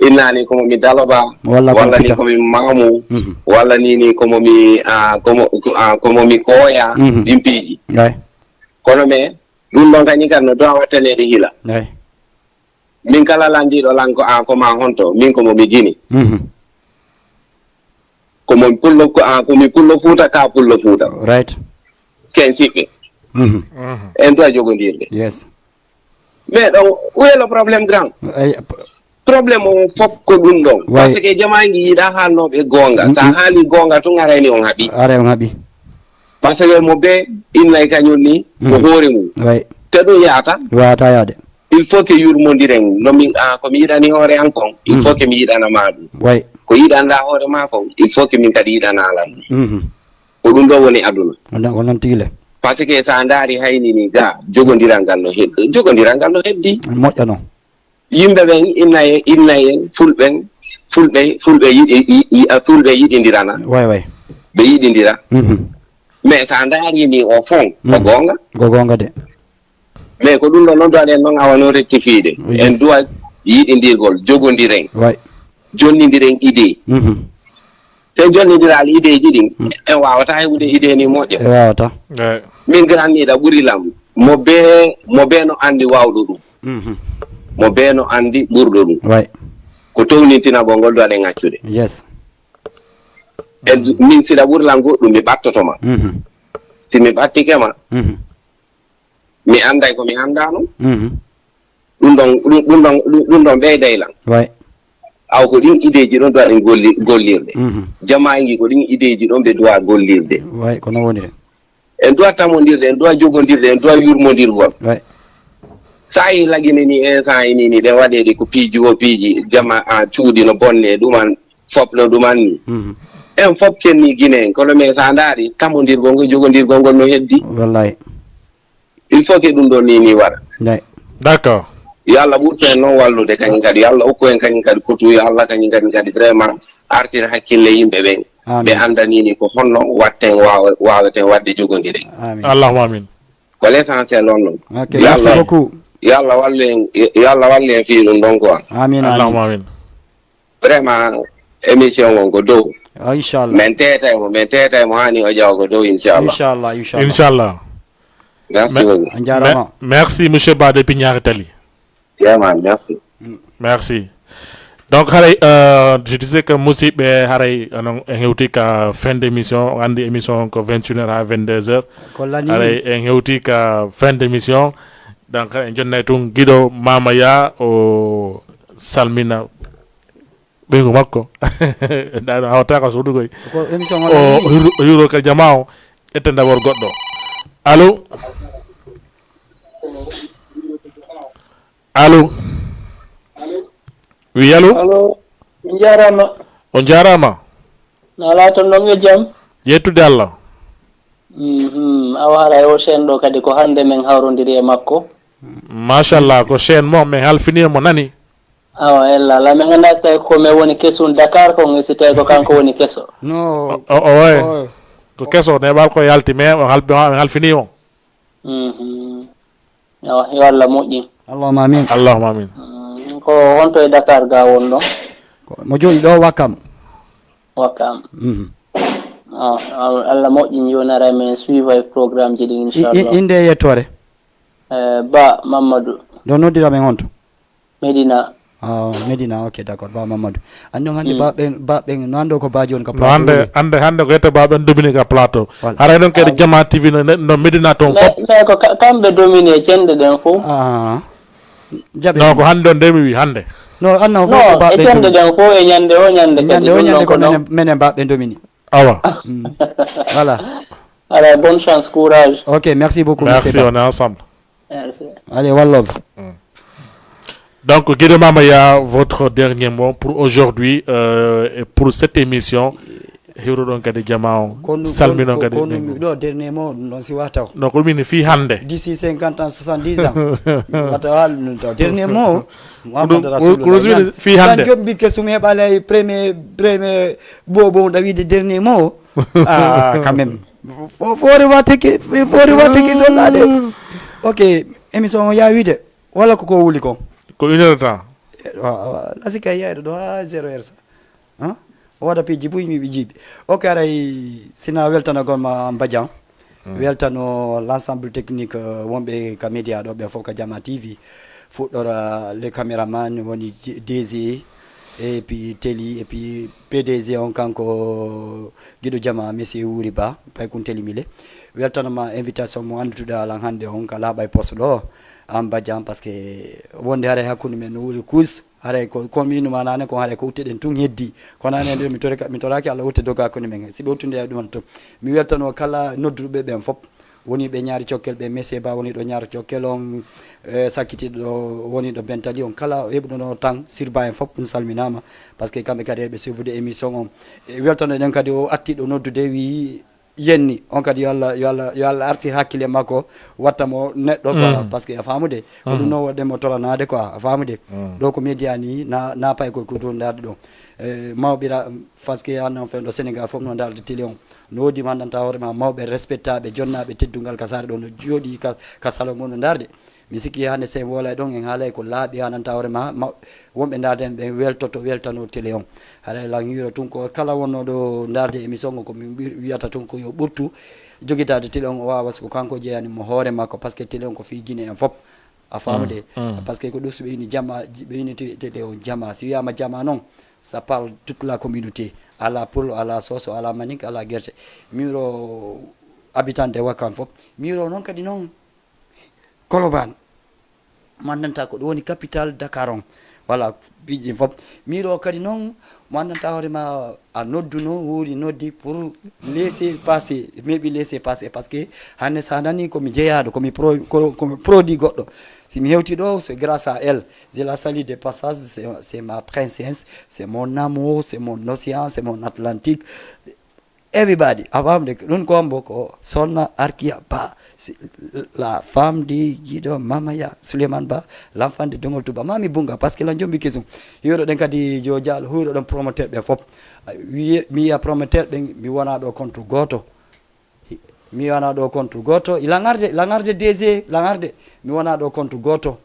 Inna ni ko mo mi Daloba, walla walla ni ko mi Mamu, mhm, walla ni, ni ko mo mi, ah, ko mo, ah, ko mo mi Koya, mhm, ɗin piiji. Way. Kono me, ɗum ɗon kañum kan no dowa wattanede hila. Way. Min kala landiɗo lan ko an ko ma honto, min ko mo mi Gini. Mhm. Ko mo pullo, ko an ko mi pullo Fuuta, ka pullo Fuuta. Right. Ken siɓɓe. Mhm. En duwa jogondirde. Yes. Mais ɗon, où est le problème grand? Ay, p- Problème o fof ko ɗum ɗon. Way. Parce que jamaangi yiɗa haalnooɓe goonga. Mm, mm. Sa haali goonga tun arayni on haɓi. Aray on haɓi. Parce que mo be innay kañum ni ko, mm, hoore mum. Way. Te ɗum yaata. Wata yaade. Il faut que yurmondiren. No mi, ah, ko mi yiɗani hoore an kon, il, mm, faut que mi yiɗana ma ɗum. Way. Ko yiɗanɗa hoore ma kon, il faut que min kadi yiɗana lan ɗum. Mhm. Ko ɗum ɗo woni aduna. Wona, ko noon tigi le. Parce que sa ndaari hayni ni ga, jogondiral ngal no heddi. Jogondiral ngal no heddi. Moƴƴa noon. Yimɓe ɓen, innaye, innaye, fulɓen, fulɓe, fulɓe yiɗi, yi-, yi-, a, fulɓe yiɗindirana. Way, way. Ɓe yiɗindira. Mhm. Mais sa ndaari ni au fond, ko, mhm, goonga. Ko goonga de. Mais ko ɗum ɗo noon duwaɗen noon awa noon rectifiede. Oui, en, yes, duwa yiɗindirgol, jogondiren. Way. Jonnindiren idée. Mhm. Te jonnindiraali ideeji ɗin, mm, en waawata heɓude idée ni moƴƴa. E waawata. Eey. Min granniiɗa ɓuri lam. Mo bee, mo bee no anndi waawɗo ɗum. Mhm. Mo bee no anndi ɓurɗo ɗum. Way. Ko townintinagol ngol duwaɗen accude. Yes. E min siɗa ɓurlan goɗɗum, mi ɓattoto ma. Mhm. Si mi ɓattike ma, Mhm. mi annday ko mi anndaano. Mhm. Ɗum ɗon, ɗum, ɗum ɗon, ɗum, ɗum ɗon ɓeyday lan. Way. Aw ko ɗin ideeji ɗon duwa ɗen golli-, gollirde. Mhm. Jamaa ngi ko ɗin ideeji ɗon ɓe duwa gollirde. Way, ko non woniri. En duwa tamondirde, en duwa jogondirde, en duwa yurmondirgol. Way. Sa yi lagine ni, en sa yi ni, ni ɗen waɗeede ko piiji wo piiji, jama a cuuɗi no bonne, ɗuman fop no ɗuman ni. Mhm. En fop kenni Gine en, kono mais sa ndaari tamondirgol ngol, jogondirgol ngol no heddi. Wallahi. Il faut que ɗum ɗon ni, ni waɗa. Day. D'accord. Yo Allah ɓurto en noon wallude kañum kadi. Yo Allah okku en kañum kadi potu. Yo Allah kañum kadi, kadi vraiment artir hakkille yimɓe ɓen. Amin. Ɓe annda ni, ni ko honno watten waawa-, waaweten waɗde jogondire. Amin. Allahumma amin. Ko l'essentiel on noon. Ok, Yo merci Allah, beaucoup. Yo Allah wallu en, yo Allah wallu en fii ɗum ɗon quoi. Amin, amin. Allahumma amin. Vraiment, émission on ko dow. Ah, inchallah. Min teetay mo, min teetay mo hani o ƴawa ko dow, inchallah. Inchallah, inchallah. Inchallah. Merci Me-, beaucoup. A jaaraama. Me-, merci, monsieur Ba depuis Niary Tally. Yeah, man, merci. Merci. Donc, haray, euh, je disais que musidɓe, haray, onon en hewti ka fin d'émission, on anndi émission on ko vingt et une heures haa vingt-deux heures. Ko lani. Haray en hewti ka fin d'émission. Donc, haray en jonnay tun giɗo Mama Ya o salmina ɓeyngu makko. Ndaa no hawtaaka suudu koy. Ko émission on o lani. Hiru-, o hiiro ka jamaa o, ƴetta ndawol goɗɗo. Allo? Allo? Oui, allo? Allo, on jaaraama. On jaaraama. Na alaa toon noon yo jam? Yettude Allah. Mhm, awa haray o chaîne ɗo kadi ko hannde min hawrondiri e makko. Machallah, ko chaîne mo, min halfinii mo nani. Awa, ella, la min anndaa si tawi ko min woni kesun Dakar kon, e si tawi ko kanko woni keso. No. O, o, o, oy. O. Ko keso, neeɓal ko yalti, mais on halpi-, on halfinii on. Mhm. Awa, yo Allah moƴƴin. Allahumma amin. Allahumma amin. Mm, ko on to e Dakar ga won ɗon? Ko mo jooɗi ɗo Wakam. Wakam. Mhm. Ah, Al-, Allah moƴƴin, yo nara men suiva e programme ji ɗin, I-, i-, inchallah. Innde e yettoore? Eh, Ba Mamadou. Ɗo noddira men on to? Medina. Ah, Medina, ok, d'accord. Ba Mamadou. Anndi on hannde Mm. Ba ɓen, Ba ɓen, no anndo ko Ba jooni ka No plateau hannde, woni? Hannde, hannde ko yetta Ba ɓen domine ka plateau. Voilà. Haray noon kadi Ah. Jama T V no, no Medina toon Mais, fof. Mais ko ka-, kamɓe domine cenɗe ɗen fof. Ah. Jaɓe. Non, ko hannde on nde mi wi hannde. Non, anna o fof Non, ko Ba e ɓen cenɗe domine. Ɗen fof e ñande o ñande kadi Ñande o ɗum ñande ɗon ko ko non. Menen, menen Ba ɓe domini. Awa. Mm. Voilà. Voilà, bonne chance, courage. Ok, merci beaucoup, Merci, monsieur Ba. On est ensemble. Merci. Allez, walloɓe. Mm. Donc, Guido Mama Ya, votre dernier mot pour aujourd'hui, euh, et pour cette émission. Hiwruɗon kadi jama on. Kono, salminon kono, kadi kono ɓen. Mi ɗo dernier mot, ɗum ɗon si wata o. Non, ko min fii hannde. D'ici cinquante ans, soixante-dix ans. Wata hal, ɗum ɗo dernier mot. Muhammad Rasulullah. Ko ɗum, ko ɗum fii hannde. Tan joɓi kesum heɓa lay premier, premier bobo ɗa wiide dernier mot. Ah, quand même. Fo-, foore watte ki, foore watte ki sollaade. Ok, émission o yaawiide. Walla ko ko wuli kon? Ko une heure de temps. Eh, wa-, wa-, la sika yeyde ɗo ha zéro heure sa. Hein? O waɗa piiji buy mi ɓe jiiɓi. Ok, aray sina weltanagol ma Badian. Hmm. Weltano l'ensemble technique, euh, wonɓe ka média ɗo ɓen fof ka Jama T V. Fuɗɗora les caméraman, woni D-, D G, et puis Teli, et puis P D G on kanko giɗo jama, monsieur Wuri Ba, Paykun Teli Mile. Weltanoma invitation mo anndutuɗa lan hannde on ka laaɓa e poste ɗo, an Badian, parce que wonde haray hakkunde men no wuli kus, haray ko, ko mi innuma nane kon, haray ko utte ɗen tun heddi. Kono anen ɗo mi torika, mi toraki Allah utte doga hakkunde men. Si ɓe uttude e ɗum to. Mi weltano kala nodduɓe ɓen fop. Woni ɓe Ñaari Cokkel ɓe, Messier Ba woni ɗo Ñaari Cokkel on, eh, sakkitiiɗo ɗo woni ɗo Bentali on. Kala heɓuɗo no tan, Sirba en fop, on salminaama. Parce que kamɓe kadi eɓe suivude émission on. E weltano ɗen kadi o atti ɗo noddude, wi yenni. On kadi yo Allah, yo Allah, yo Allah artir hakkille makko, watta mo neɗɗo quoi. Mm. Parce que a faamude, ko ɗum Mm. no waɗde mo toranaade quoi, a faamude. Mm. Ɗo ko média ni, na, na pay ko, ko ɗum ndaarde ɗo. Eh, mawɓira, parce que an on fen ɗo Sénégal fof no ndaarde télé on. No woodi mo hanndanta hoore ma mawɓe respectaaɓe, jonnaaɓe teddungal ka saare ɗo no jooɗi ka, ka salon mum no ndaarde. Mi sikki hannde sen wolay ɗon en haalay ko laaɓi hanndanta hoore ma, ma, wonɓe ndaarde en ɓen weltoto, weltano télé on. Haray lan hiiro tun ko kala wonnooɗo ndaarde émission on ko min ɓir-, wiyata tun ko yo ɓurtu jogitaade télé on o waawa, so ko kanko jeyani mo hoore makko, parce que télé on ko fii Guinée en fof. A faamude? Parce que ko ɗo so ɓe ini jama, ɓe ini te, te, te o jama. Si wiyaama jama noon, ça parle toute la communauté. Ala pullo, ala soso, ala maninka, ala gerte. Miiro habitant de Wakam fof. Miiro noon kadi noon Colobane. Mandanta ko ɗum woni capital Dakar on. Voilà, piiji ɗin fof. Miiro kadi noon, mandanta hoore ma a nodduno, wuuri noddi pour laisser passer, maybe laisser passer, parce que hannde sa nani ko mi jeyaaɗo, ko mi pro, ko, ko mi produit goɗɗo. Si mi hewti ɗo, c'est grâce à elle. Je la salue de passage, c'est, c'est ma princesse, c'est mon amour, c'est mon océan, c'est mon Atlantique. Everybody, a faamde, ɗum ko hombo? Ko Sonna Arkia Ba, si, la femme de Guido Mamaya, Souleymane Ba, l'enfant de Dongol Touba. Ma mi bunga, parce que la jombi kesum. Hiwroɗen kadi jo jaal, hiwroɗen promoteur ɓe fof. Wiye, mi yiya promoteur ɓen, mi wona ɗo contre goto. Mi wona ɗo contre goto. Langarde, langarde D G, langarde. Mi wona ɗo contre goto.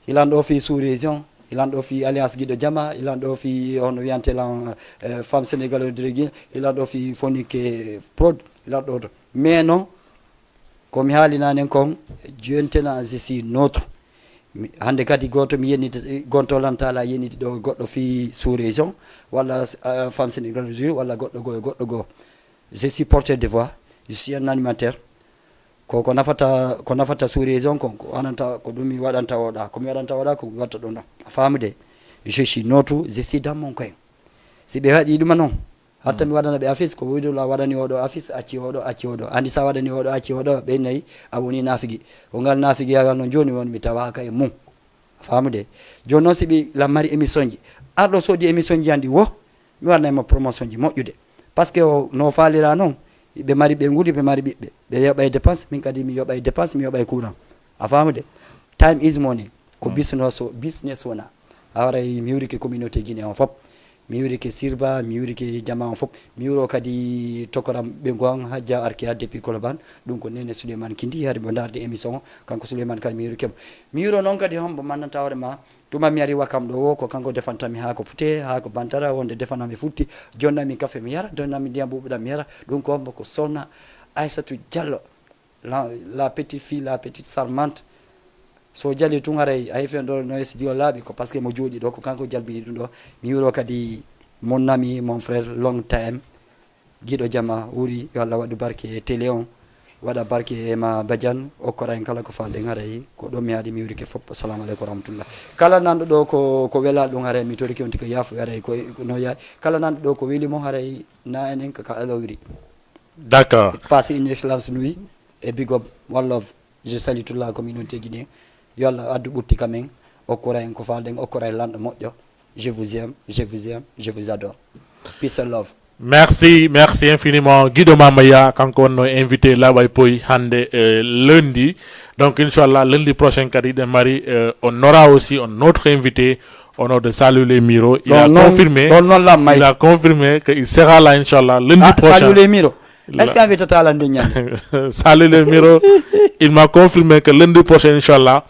Ilan ɗo fi sous région, ilan ɗo fi alliance Guido Jama, ilan ɗo fi on wiyante lan, eh, femme sénégalaise de Guinée, ilan ɗo fi Fonike Prod, ilan ɗo to. Mais non, ko mi haalinanen kon, jontena je suis neutre. Mi, hannde kadi gooto mi yenniti, gonto lan taala yenniti ɗo goɗɗo fi sous région, walla, eh, femme sénégalaise, walla goɗɗo goo, goɗɗo goo. Je suis porteur de voix, je suis un animateur. Ko, ko nafata, ko nafata sous région kon, ko ananta, ko ɗum mi waɗanta oɗa, ko mi waɗanta oɗa, ko mi watta ɗum ɗon. A faamude? Je suis neutre, je suis dans mon coin. Si ɓe waɗi ɗuma noon, hatta mi waɗana ɓe affiche, ko wuyde la waɗani oɗo affiche, acci oɗo, acci oɗo. Andi sa waɗani oɗo, acci oɗo, ɓe nayi, a woni nafigi. Ko ngal nafigiyagal noon jooni woni mi tawaka e mum. A faamude? Jooni noon si ɓe la mari émission ji, arɗo soodi émission ji andi wo, mi waɗanay mo promotion ji moƴƴude. Parce que o no faalira noon, ɓe mari ɓe nguli, ɓe mari ɓiɓɓe. Ɓe yoɓay dépense, min kadi mi yoɓay dépense, mi yoɓay courant. A faamude? Time is money. Ko business o, business wona. Haray mi yurike communauté Guinée on fof. Mi yurike Sirba, mi yurike jama on fof. Mi yuro kadi tokoram ɓe ngon Hadja Arkia depuis Colobane. Ɗum ko Nene Souleymane Kindi, hari mo ndaarde émission o. Kanko Souleymane kadi mi yurike mo. Mi yuro noon kadi hombo mandanta hoore ma. Tuma mi ari Wakam ɗo wo, ko kanko defanta mi haako pute, haako bantara, wonde defana mi futti, jonna mi kafe mi yara, jonna mi ndiyam ɓuuɓɗam mi yara. Ɗum ko hombo? Ko Sonna Aissatou Diallo, la, la petite fille, la petite charmante. So jali tun haray, a hefi on ɗo no e studio laaɓi, ko parce que mo jooɗi ɗo, ko kanko jalbini ɗum ɗo. Mi yuro kadi mon ami, mon frère, long time. Giɗo jama wuri, yo Allah waɗu barke e télé on, waɗa barke e ma Badiane, okkora en kala ko falɗen haray, ko ɗon mi haadi mi yurike fof. Assalamu aleykum wa rahmatullah. Kala nanɗo ɗo ko, ko wela ɗum haray, mi torike on tika yaafu haray, ko, ko no yaari. Kala nanɗo ɗo ko weli mo haray, na enen ka, ka alawiri. D'accord. Passe une excellence nuit et big up, one love. Je salue toute la communauté guinéenne. Yo Allah addu ɓutti ka men, okkora en ko falɗen, okkora en lanɗo moƴƴo. Je vous aime, je vous aime, je vous adore. Peace and love. Merci, merci infiniment. Guido Mamaya, kanko wonno invité Laaɓay Poy hannde, euh, lundi. Donc, inchallah, lundi prochain, kadi, ɗen mari, euh, on aura aussi un autre invité au nom de Salut les Miro. Il a confirmé, il a confirmé qu'il sera là, inchallah, lundi prochain. Salut les Miro. Est-ce que invité tala nde ñande? Salut les Miro. Il m'a confirmé que lundi prochain, inchallah,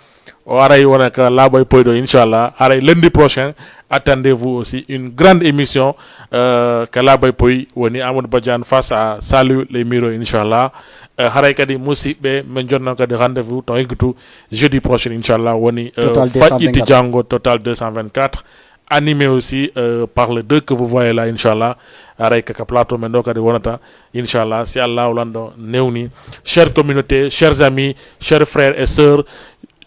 o aray wona ka Laaɓay Poy ɗo, inchallah. Aray lundi prochain, attendez-vous aussi une grande émission, euh, ka Laaɓay Poy woni Amadou Badiane face à Salut les Miro, inchallah. Euh, haray kadi musidɓe, min jonnan kadi rendez-vous ton eggutu jeudi prochain, inchallah, woni, euh, Total deux cent vingt-quatre. Faƴƴiti janngo Total deux cent vingt-quatre, animé aussi, euh, par les deux que vous voyez là, inchallah. Aray kaka plateau men ɗo kadi wonata, inchallah, si Allah o lanɗo newni. Chère communauté, chers amis, chers frères et sœurs,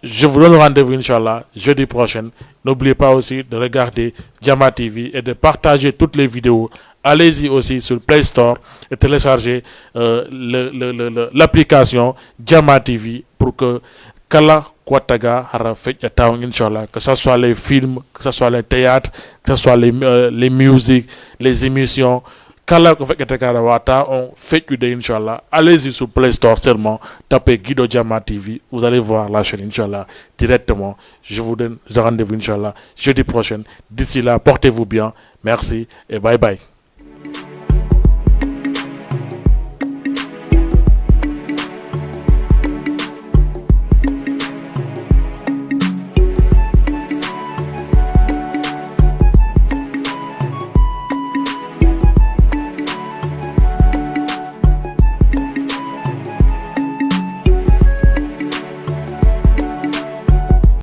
je vous donne rendez-vous, inchallah, jeudi prochain. N'oubliez pas aussi de regarder Jama T V et de partager toutes les vidéos. Allez-y aussi sur Play Store et téléchargez, euh, le, le, le, le, l'application Jama T V pour que kala ko watta ga hara feƴƴa tawon, inchallah, que ce soit les films, que ce soit les théâtres, que ce soit les, euh, les musiques, les émissions, kala ko feƴƴata ga hara wata on feƴƴude, inchallah. Allez-y sur Play Store seulement, tapez Guido Jama T V, vous allez voir la chaîne, inchallah, directement. Je vous donne rendez-vous, inchallah, jeudi prochain. D'ici là, portez-vous bien. Merci et bye bye.